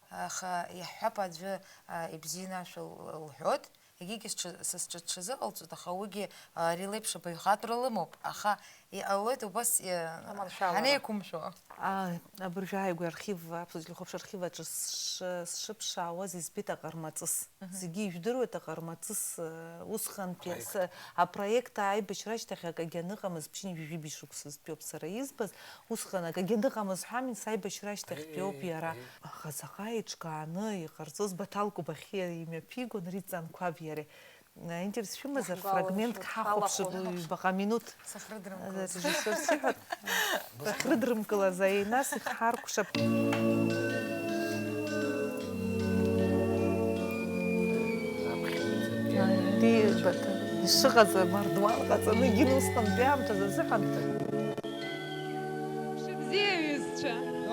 Аха иаҳҳәап, аӡәы, э, ибзианы ашәа л-, лҳәоит, Егьигьы сҽы-, са сҿы ҽазыҟалҵоит, аха уигьы, а, ари леиԥш абаҩхатәра лымоуп, аха иҟалоит убас, а, Аманшәалара. Ҳанеиқәымшәо. А, абыржәы ааигәа архив, аԥсуа телехәаԥшра архив аҿы сшы-, сшыԥшаауаз избеит аҟармаҵыс. Мгм. Зегьы ижәдыруеит аҟармаҵыс, а, усҟантәи Аиеи. Ас-, апроект аибашьра ашьҭахь акагьы аныҟамыз, ԥшьынҩажәи жәибжь шықәсазтәиоуп сара избаз, усҟан акагьы аныҟамыз ҳәа, амин, саибашьра ашьҭахьтәиоуп Аиеи, иара. Аиеи. Аха заҟа еиҿкааны иҟарҵоз Баҭал Кобахьиа имҩаԥигон Риҵа Анқәаб иареи. Интерес шәымазар, Иаҳгәалашәоит, фрагментк ҳахәаԥшып, ҳалахәын. Ҩбаҟа минуҭ. Сахрыдрымкылаз. Режиссер сиҳәар, сахрыдрымкылаз, аиеи, нас ихҳаркәшап. Ишыҟаз амардуан ҟаҵаны, егьи усҟантәи аамҭазы азыҳәан.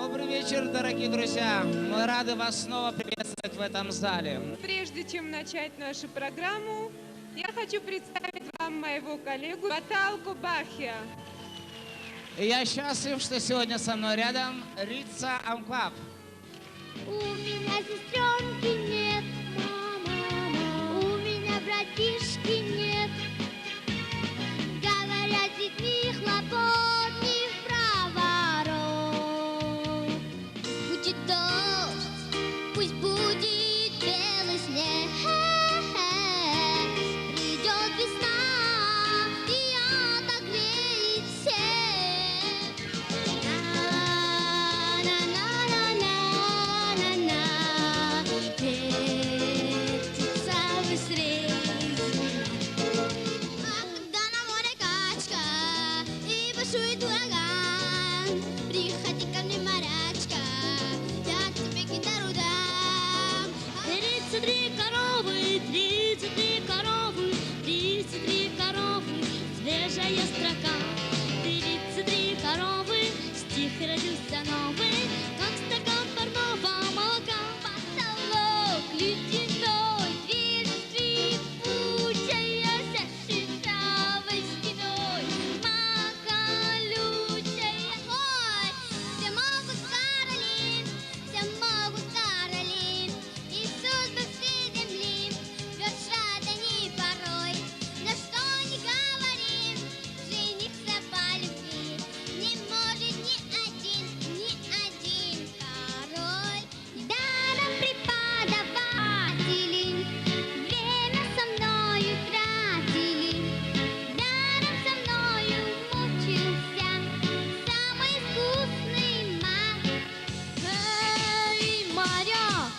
Добрый вечер, дорогие друзья! Мы рады вас снова приветствовать в этом зале. Прежде чем начать нашу программу, я хочу представить вам моего коллегу Баталку Бахья. Я счастлив, что сегодня со мной рядом Рица Анкваб. У меня сестрёнки нет, мама, мама. У меня братишки нет. Говорят, с детьми хлопот не в проворот. Будет дождь, Пусть будет белый снег, придёт весна и отогреет всех. На-на-на-на-на-на, вертится быстрее звезда. А когда на море качка и бушует ураган, приходи ко мне, морячка, я тебе гитару дам. Тридцать три коровы, тридцать три коровы, тридцать три коровы, свежая строка. Тридцать три коровы, стих родился новый, как стакан парного молока. Потолок ледяной, дверь скрипучая, за шершавой стеной тьма колючая. Ой, все могут, Каролин, все могут, Каролин, и судьбы всей земли вершат они порой. Но что ни говори, жениться по любви не может ни один, ни один король. Даром преподаватели время со мною тратили, даром со мною мучился самый искусный маг. Эй, моряк,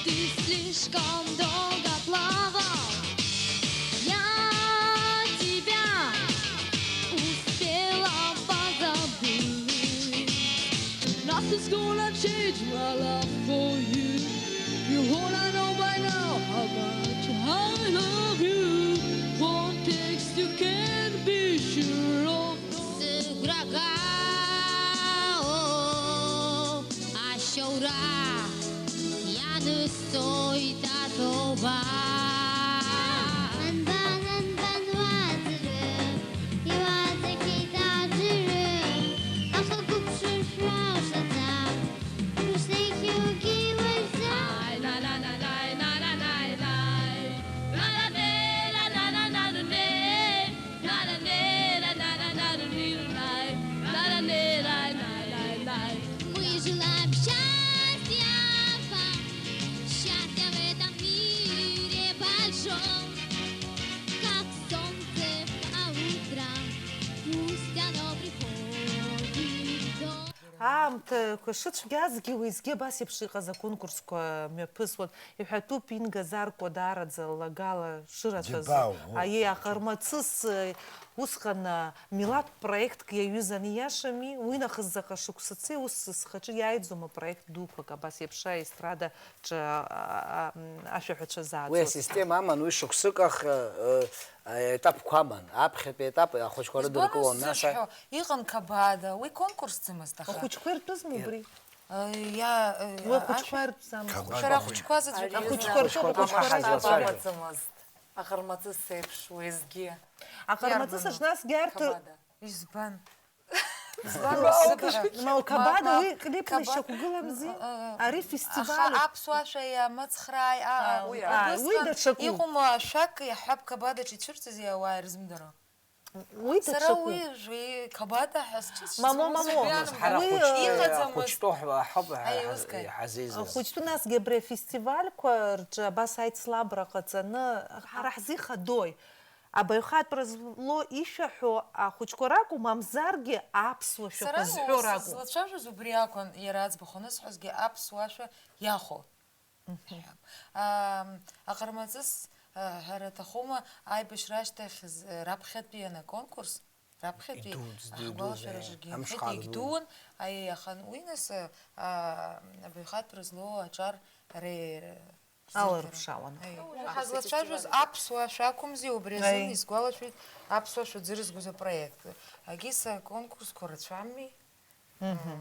ты слишком долго плавал. Я тебя успела позабыть. Nothing's gonna change my love for you. You wanna know by now how much I love you. One text you can be sure of. Сыгәра гааоуп ашьоура, ианысҵоит аҭоуба. Анбан, анбан уаҵәы, иуаҵәахьеит аӡәырҩы, аха гәыԥшышәа шаӡам, шәышнеихьоугьы уаҩӡам. Мы желаем счастья вам, счастья в этом мире большом, как солнце по утрам, пусть оно приходит в дом. Аамҭақәа шыцәгьазгьы, уеизгьы абас еиԥш иҟаз аконкурсқәа мҩаԥысуан. Иҳәатәуп, Инга Заркәа даараӡа лагала шырацәаз. Џьабаа, о, аиеи, аҟармаҵыс, э, усҟан, э, милаҭтә проектк иаҩызан, ииашами? Уи нахыс заҟа шықәса цеи, ус схаҿы иааиӡом апроект дуқәак, абас еиԥш аестрада ҿы, а, а, м, ашәаҳәацәа заацәоз. Уи асистема аман, уи шықәсык ахра, э, аетапқәа аман. Аԥхьатәи аетап ахәыҷқәа рыдыркылон, нас а- Избан уззышәҳәо? Иҟан Қабада, уи конкурсӡамызт, аха. Ахәыҷқәа иртәызма убри? Э, иа-, э, уи а-, ахәыҷқәа ашәа-, иртәӡам. Қабада. Шәара ахәыҷқәа заҵәык. Ахәыҷқәа ртәуп, ахәыҷқәа ҳазлацәажәо. Амаӡамызт. Аҟармаҵыс еиԥш уеизгьы. Аҟармаҵыс аҿы насгьы арҭ Қабада. Избан? Избан? Ма, Қабада уи клип Қабада нышьақәгыламзи? Ари фестиваль. Аха аԥсуа ашәа иамыцхрааи, а, а, уи, а, убысҟан уи даҽакуп. Иҟоума ашәак иаҳҳәап Қабадаҿ ицәырҵыз ауаа ирзымдыруа? Уи даҽакуп. Сара уи жәи-, Қабада ҳәа сҿы сцымыз. Мамо, мамо. Ус ҳара уи, ҳхәыҷтәы, иҟаӡамызт. Ҳхәыҷтәы ҳәа ҳауп, аиузкаҩ, иҳазеизаз. Ахәыҷтәы насгьы абри афестивальқәа рҿы абас аицлабра ҟаҵаны, ҳара ҳзихадои? Абаҩхатәра злоу ишәаҳәо ахәыҷқәа ракәу, мамзаргьы аԥсуа шәақәа зҳәо ракәу? Сара сызлацәажәоз убри акәын, иара аӡбахә анысҳәозгьы аԥсуа шәа иахәо. Мгм. Ам, аҟармаҵыс, а, ҳәара аҭахума, аибашьра ашьҭахь з-, раԥхьатәи анаконкурс, раԥхьатәи, идуӡӡа, ҳгәалашәаражьгьы, идуӡӡа, амшхәа иахьеит, ду-, егьдуун, аиеи, аха уи нас, а, а, абаҩхатәра злоу аҿар ре-, Аларԥшаауан. Аиеи. Ҳазлацәажәоз аԥсуа шәа акәымзи, убри азын, аиеи, исгәалашәоит аԥсуа шәа ӡырызгоз апроект. Агьыс аконкурсқәа рацәами? Мгм.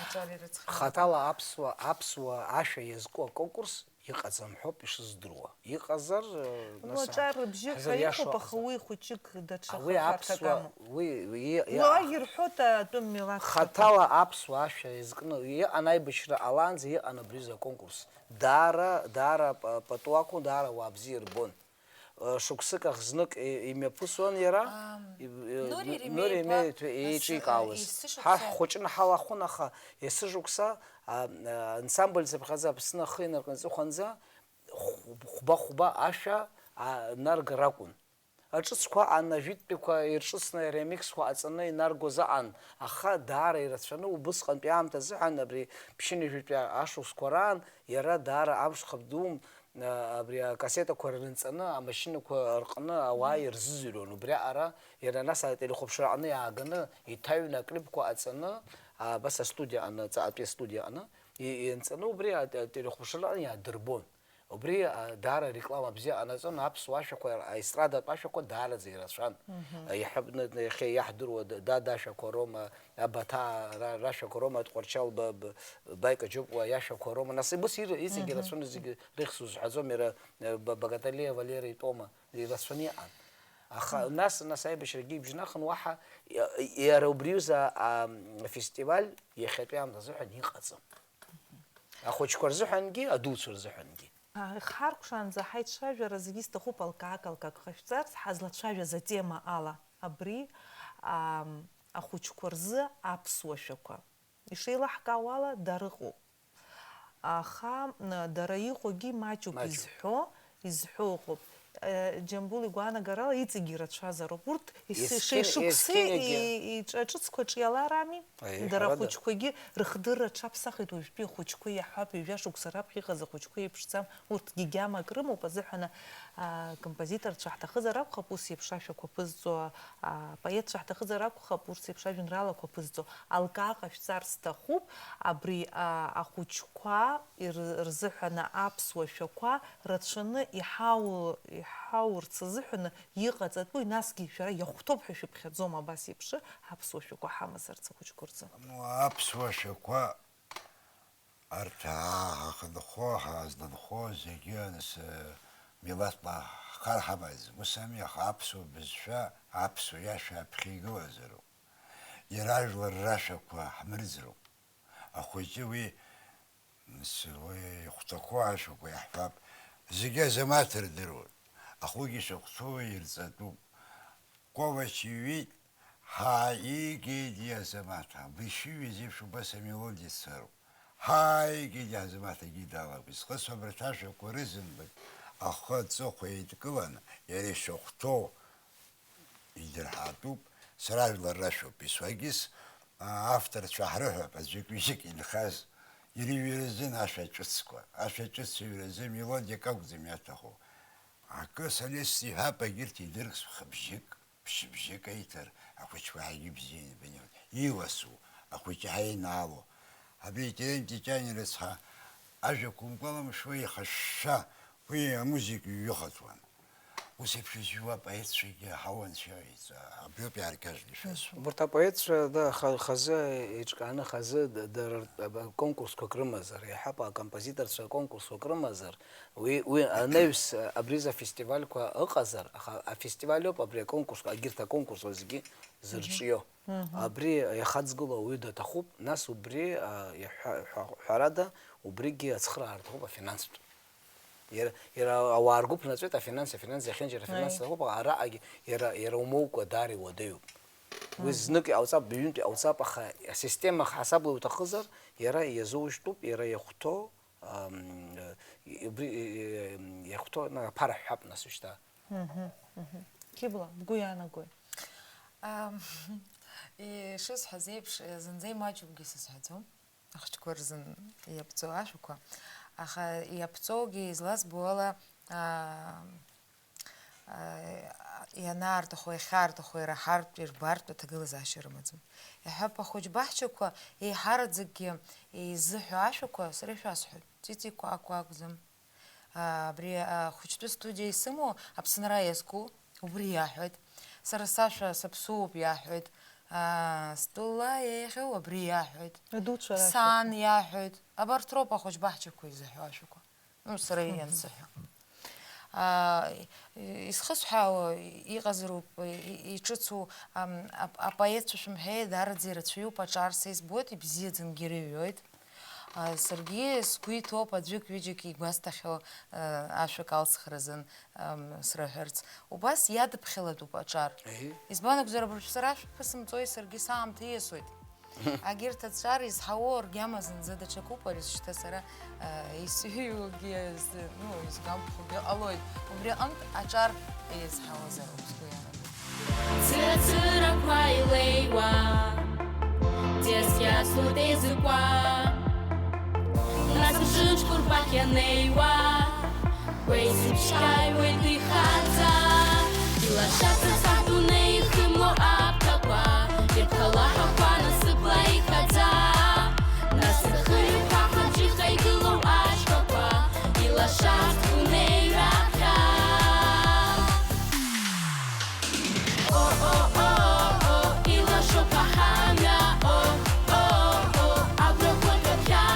Аҿар ирыцҳами. Хаҭала аԥсуа, аԥсуа ашәа иазку аконкурс иҟаӡам ҳәоуп ишыздыруа. Иҟазар, э, ну, нас, аҿар рыбжьы ҳәа ҳзыриашо иҟоуп, аха аҟаӡам. Уи хәыҷык даҽа, уи хыхарҭак аԥсуа, амоуп. Уи, уи, уа иа-, ирҳәоит атәым милаҭ хаҭала аԥсуа ашәа иазкны иҟан аибашьра ҟалаанӡа иҟан абри азы аконкурс. Даара, даара па-, пату акәын, даара ауаа бзиа ирбон. Шықәсык ахь знык имҩаԥысуан иара, Нури Ремеи-иԥа еиҿикаауаз. Ҳа ҳхәыҷны ҳалахәын, аха есышықәса ансамбль цыԥхьаӡа Аԥсны ахы инаркны аҵыхәанӡа хәба-хәба ашәа наргар акәын. Аҿыцқәа аан, ажәытәтәиқәа ирҿыцны аремиксқәа ҟаҵаны инаргоз аҟан, аха даара ирацәаны убысҟантәи аамҭа азыҳәан абри ԥшьынҩажәитәи ашықәсқәа раан иара даара амш хабдум, а, абри акассетақәа рынҵаны, амашьынақәа рҟны ауаа ирзыӡырҩуан. Убри аҟара иара нас ателехәаԥшра аҟны иааганы, иҭаҩны аклипқәа ҟаҵаны, а, абас астудиа аҟны, ҵаҟатәи астудиа аҟны, и-, ианҵаны убри ат-, ателехәаԥшра аҟны иаадырбон. Убри, а, даара реклама бзиа ҟанаҵон, аԥсуа ашәақәа, аестрадатә ашәақәа даараӡа ирацәан. Мгм. А, иаҳҳәап, ны-, ны-, иахьа иаҳдыруа д-, Дад ашәақәа роума, Абаҭаа ра-, рашәақәа роума, Тҟәарчал Ба-, Б-, Баика Џьопуа иашәақәа роума, нас ибыс ир-, иҵегьы Мгм. ирацәан, зегьы рыхьӡ узҳәаӡом, иара, э, Ба-, Багаталиа Валера итәоума, ирацәаны иҟан. Аха Мгм. нас, нас аибашьрагьы ибжьнахын, уаҳа, иа-, иара убри аҩыза, а, афестиваль иахьатәи аамҭазыҳәан иҟаӡам. Ахәыҷқәа рзыҳәангьы, адуцәа рзыҳәангьы. Ихҳаркәшаанӡа ҳаицәажәара зегьы сҭахуп алкаак-алкаак ҟашәҵарц, ҳазлацәажәаз атема ала. Абри, ам, ахәыҷқәа рзы аԥсуа шәақәа. Ишеилаҳкаауа ала, дара ыҟоуп. Аха, м, дара иҟоугьы маҷуп Маҷуп. изҳәо, изҳәо ыҟоуп. Э, Џьамбул игәаанагарала иҵегьы ирацәазароуп. Урҭ ес-, Есқьын-, шеишықәса есқьынагьы. и-, иҿ-, аҿыцқәа ҿиалар ами? Аиҳарада. Дара ахәыҷқәагьы рыхдырра аҽаԥсахит, уажәтәи ахәыҷқәа иаҳҳәап, ҩажәа шықәса раԥхьа иҟаз ахәыҷқәа еиԥшӡам. Урҭ гьегьамак рымоуп азыҳәан, а, композиторцәа ҳҭахызар акәхап ус еиԥш ашәақәа ԥызҵо, а, поетцәа ҳҭахызар акәхап урҭ еиԥш ажәеинраалақәа ԥызҵо. Алкаа ҟашәҵар сҭахуп, абри, а, ахәыҷқәа ир-, рзыҳәан аԥсуа шәақәа рацәаны иҳау-, иҳаурц азыҳәан иҟаҵатәуи, насгьы шәара иахәҭоуп ҳәа шәыԥхьаӡома абас еиԥш аԥсуа шәақәа ҳамазарц ахәыҷқәа рзы? Ну, аԥсуа шәақәа арҭ ҳа-, ҳахынҳәо, ҳазлынхо зегьы аныс, милаҭла ҳхар ҳамаӡам. Ус ами, аха аԥсуа бызшәа, аԥсуа иашәа аԥхьа игылазароуп. Иара ажәлар рашәақәа ҳмырӡроуп. Ахәыҷы уи, нас, уи ихәҭақәоу ашәақәа иаҳҳәап, зегьы азамаҭ рдыруеит. Ахәыгьы шахәҭоу ирҵатәуп. Ковач иҩит, ҳааигеит иазамаҭ, абри шыҩыз еиԥш убас амелодиа цароуп. Ҳааигеит иазамаҭ, егьи далагоит. Схы сабарҭ ашәақәа рызынтәык ахы аҵыхәа еидкыланы, иара ишахәҭоу идырҳатәуп, сара жәлар рашәоуп исуагьы, с-, а, авторцәа ҳрыҳәап, аӡәык-ҩыџьак инхаз, ирыҩразын ашәа ҿыцқәа. Ашәа ҿыц ҩразы мелодиак акәӡам иаҭаху. Акы солист иҳәап, егьырҭ идыркс хыбжьык, ԥшьыбжьык аиҭар, ахәыҷқәа ҳагьы бзианы ибаниоит. Иласу, ахәыҷы ҳаинаало. Абри Терент Ҷаҷани рыцҳа, ажәақәа умкәаламшәо ихышәшәа, уи амузыка иҩыхатуан. Ус еиԥш изҩуа апоетцәагьы ҳауанцәа абриоуп иааркьаҿны ишәасҳәо. Убарҭ апоетцәа, да, ха-, хазы еиҿкааны, хазы д-, дара ртә-, аба-, конкурсқәак рымазар, иаҳҳәап, акомпозиторцәа конкурсқәак рымазар, уи, уи анаҩс, а, абри зафестивальқәа ыҟазар, аха афестиваль ауп абри аконкурсқәа, егьырҭ аконкурсқәа зегьы зырҿио. Мгм. Абри иахаҵгыло ауаҩы даҭахуп, нас убри, а, иаҳәа-, ҳәа-, ҳәарада, убригьы ацхыраара аҭахуп афинанстә. Иара, иара ауаа ргәы ԥнаҵәеит афинанс, афинанс иахьынџьара афинанс Аи. Аҭахуп, араҟагьы иара, иара умоукәа даара иуадаҩуп. Уи Мгм. Знык иҟауҵап, ҩынтә иҟауҵап, аха асистема ҳасабла уҭахызар, иара иазоужьтәуп, иара иахәҭоу, ам, и-, убри, и-, и-, иахәҭоу, на, аԥара ҳҳәап, нас, уажәшьҭа. Мгм, мгм. Қьыбла, бгәы иаанагои? Ам, ишысҳәаз еиԥш, зынӡа имаҷугьы сызҳәаӡом. Ахәыҷқәа рзын иаԥҵо ашәақәа, аха иаԥҵоугьы излазбо ала, аа, аа, ианаартыхуа, иахьаартыхуа, ираҳартә, ирбартә аҭагылазаашьа рымаӡам. Иаҳҳәап, ахәыҷ баҳчақәа еиҳараӡакгьы изыҳәо ашәақәа сара ишәасҳәоит. Ҵәиҵәи қәа-қәа акәӡам. Абри ахәыҷтәы студиа исымоу Аԥсынра иазку убри иаҳәоит. Сара сашәа саԥсуоуп иаҳәоит. Стәыла еиӷьу абри иаҳәоит. Адуцәа рашәа. Сан иаҳәоит. Абарҭ роуп ахәыҷ баҳчақәа изыҳәо ашәақәа. Ну, сара иансыҳәа. Исхысҳәаауа иҟазароуп, иҿыцу, ам, ап-, апоетцәа шәымҳәеи, даараӡа ирацәаҩуп, аҿар са избоит, ибзиаӡангьы ирыҩуеит. А, саргьы сгәы иҭоуп аӡәык-ҩыџьак игәасҭахьоу, а, ашәак алсхразын, ам, сраҳәарц. Убас иадыԥхьалатәуп аҿар. Еи. Избан акәзар, абыржә сара ашәа ԥысымҵои, саргьы саамҭа ииасуеит. Агьырҭ аҿар изҳауоу ргьама зынӡа даҽакуп, ари шьҭа сара, а, исҩугьы, ну, изгәамԥхогьы ҟалоит. Убри аҟынтә аҿар еизҳауазароуп сгәы иаанагоит. Цырацырақәа илеиуа, ӡиас иасуеит еизыкәа. Нас мшынҿқәа рбаӷь ианеиуа, гәеисыбжьқәа иааиуеит ихаҵа. Илашаҵәҟьа адунеи ихымло аԥҭақәа, ирԥха лаҳәақәа насыԥла ихаӡа. Нас рхы-рыԥха абжьыха игылоу ашьхақәа, илашаҵәҟьа адунеи раԥхьа. О-о-о-о, илашоуп аҳамҩа, о-о-о, агәра гоит ҩаԥхьа.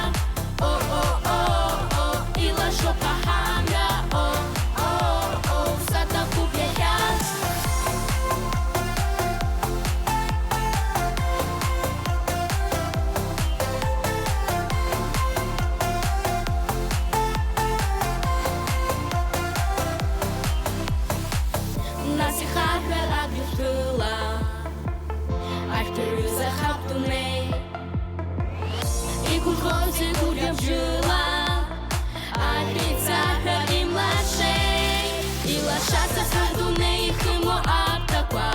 О-о-о-о, илашоуп аҳамҩа, о-о-о, саҭахуп иахьа. Нас ихаҳәар адгьыл шәыла, ашәҭ рҩыза хаб дунеи. Игәырӷьоз игәырӷьа бжьыла, ажәеицаҳәа имлашеи. Илашаҵәҟьа адунеи ихымло аԥҭақәа,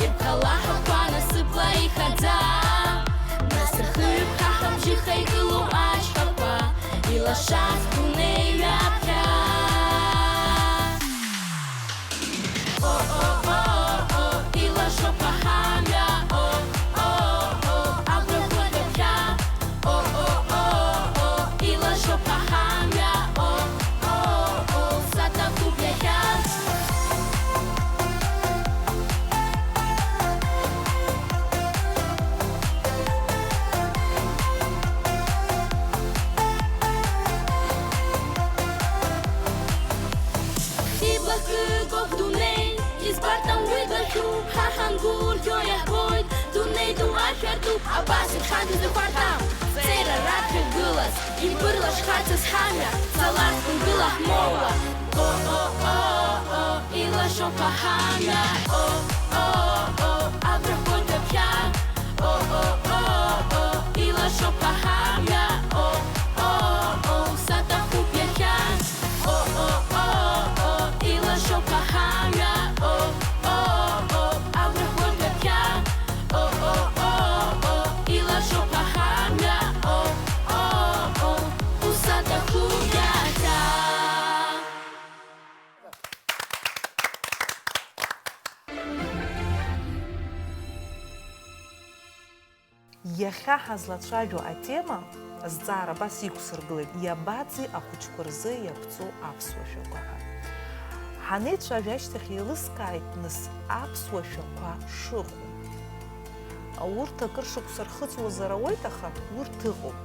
ирԥха лаҳәақәа насыԥла ихаӡа. Нас рхы-рыԥха абжьыха игылоу ашьхақәа, илашаҵәҟьа адунеи ҩаԥхьа. О-о-о-о, илашоуп аҳамҩа, о-о-о, агәра гоит ҩаԥхьа. О-о-о-о, илашоуп аҳамҩа, о-о-о, саҭахуп иахьа. Иблакы гоуп дунеи, избартам уи длашәуп, ҳа ҳангәырӷьо иаҳбоит, дунеи ду ашәа ртуп, абас иԥхьан дызлахәарҭам, ҵеира раԥхьа гылаз, ибырлашхарц азҳамҩа, ҵаларц бынгыла ҳмоуа. О-о-о-о, илашоуп аҳамҩа, о-о-о, агәра гоит ҩаԥхьа. О-о-о-о, илашоуп аҳамҩа, о-о-о, саҭахуп иахьа. О-о-о-о, илашоуп аҳамҩа, о-о-о, агәра гоит ҩаԥхьа. О-о-о-о, илашоуп аҳамҩа, о-о-о, усаҭахуп иахьа. Иахьа ҳазлацәажәо атема, азҵаара абас иқәсыргылеит, иабаӡи ахәыҷқәа рзы иаԥҵоу аԥсуа шәақәа ҳәа. Ҳанеицәажәа ашьҭахь еилыскааит, нас, аԥсуа шәақәа шыҟоу. Урҭ акыр шықәса рхыҵуазар ауеит, аха урҭ ыҟоуп.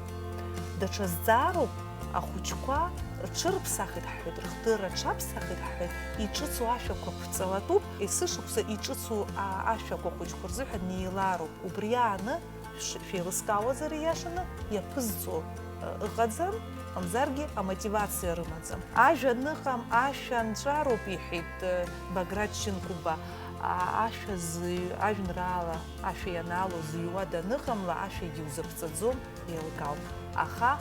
Даҽа зҵаароуп, ахәыҷқәа рҽырыԥсахит ҳҳәеит, рыхдырра аҽаԥсахит ҳҳәеит, иҿыцу ашәақәа ԥҵалатәуп, есышықәса иҿыцу, а, ашәақәа ахәыҷқәа рзыҳәа неилароуп. Убри ааны шә-, шәеилыскаауазар, ииашаны иаԥызҵо, ы, ыҟаӡам, мамзаргьы амотивациа рымаӡам. Ажәа аныҟам, ашәа анҵәароуп, иҳәеит, ы, Баграт Шьынқәба, а, ашәа зыҩ-, ажәеинраала ашәа ианаало зыҩуа даныҟамла, ашәагьы иузаԥҵаӡом, еилкаауп. Аха,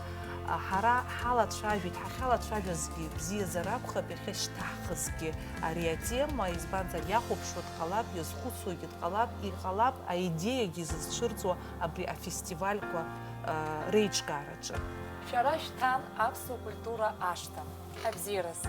а, ҳара ҳалацәажәеит, ҳахьалацәажәазгьы бзиазар акәхап, иахьа шьҭаҳхызгьы ари атема, избанзар, иахәаԥшуа дҟалап, иазхәыцуагьы дҟалап, иҟалап аидеиагьы зызцәырҵуа абри афестивальқәа, а, реиҿкаараҿы. Шәара шәҭан аԥсуа культура ашҭа. Абзиараз!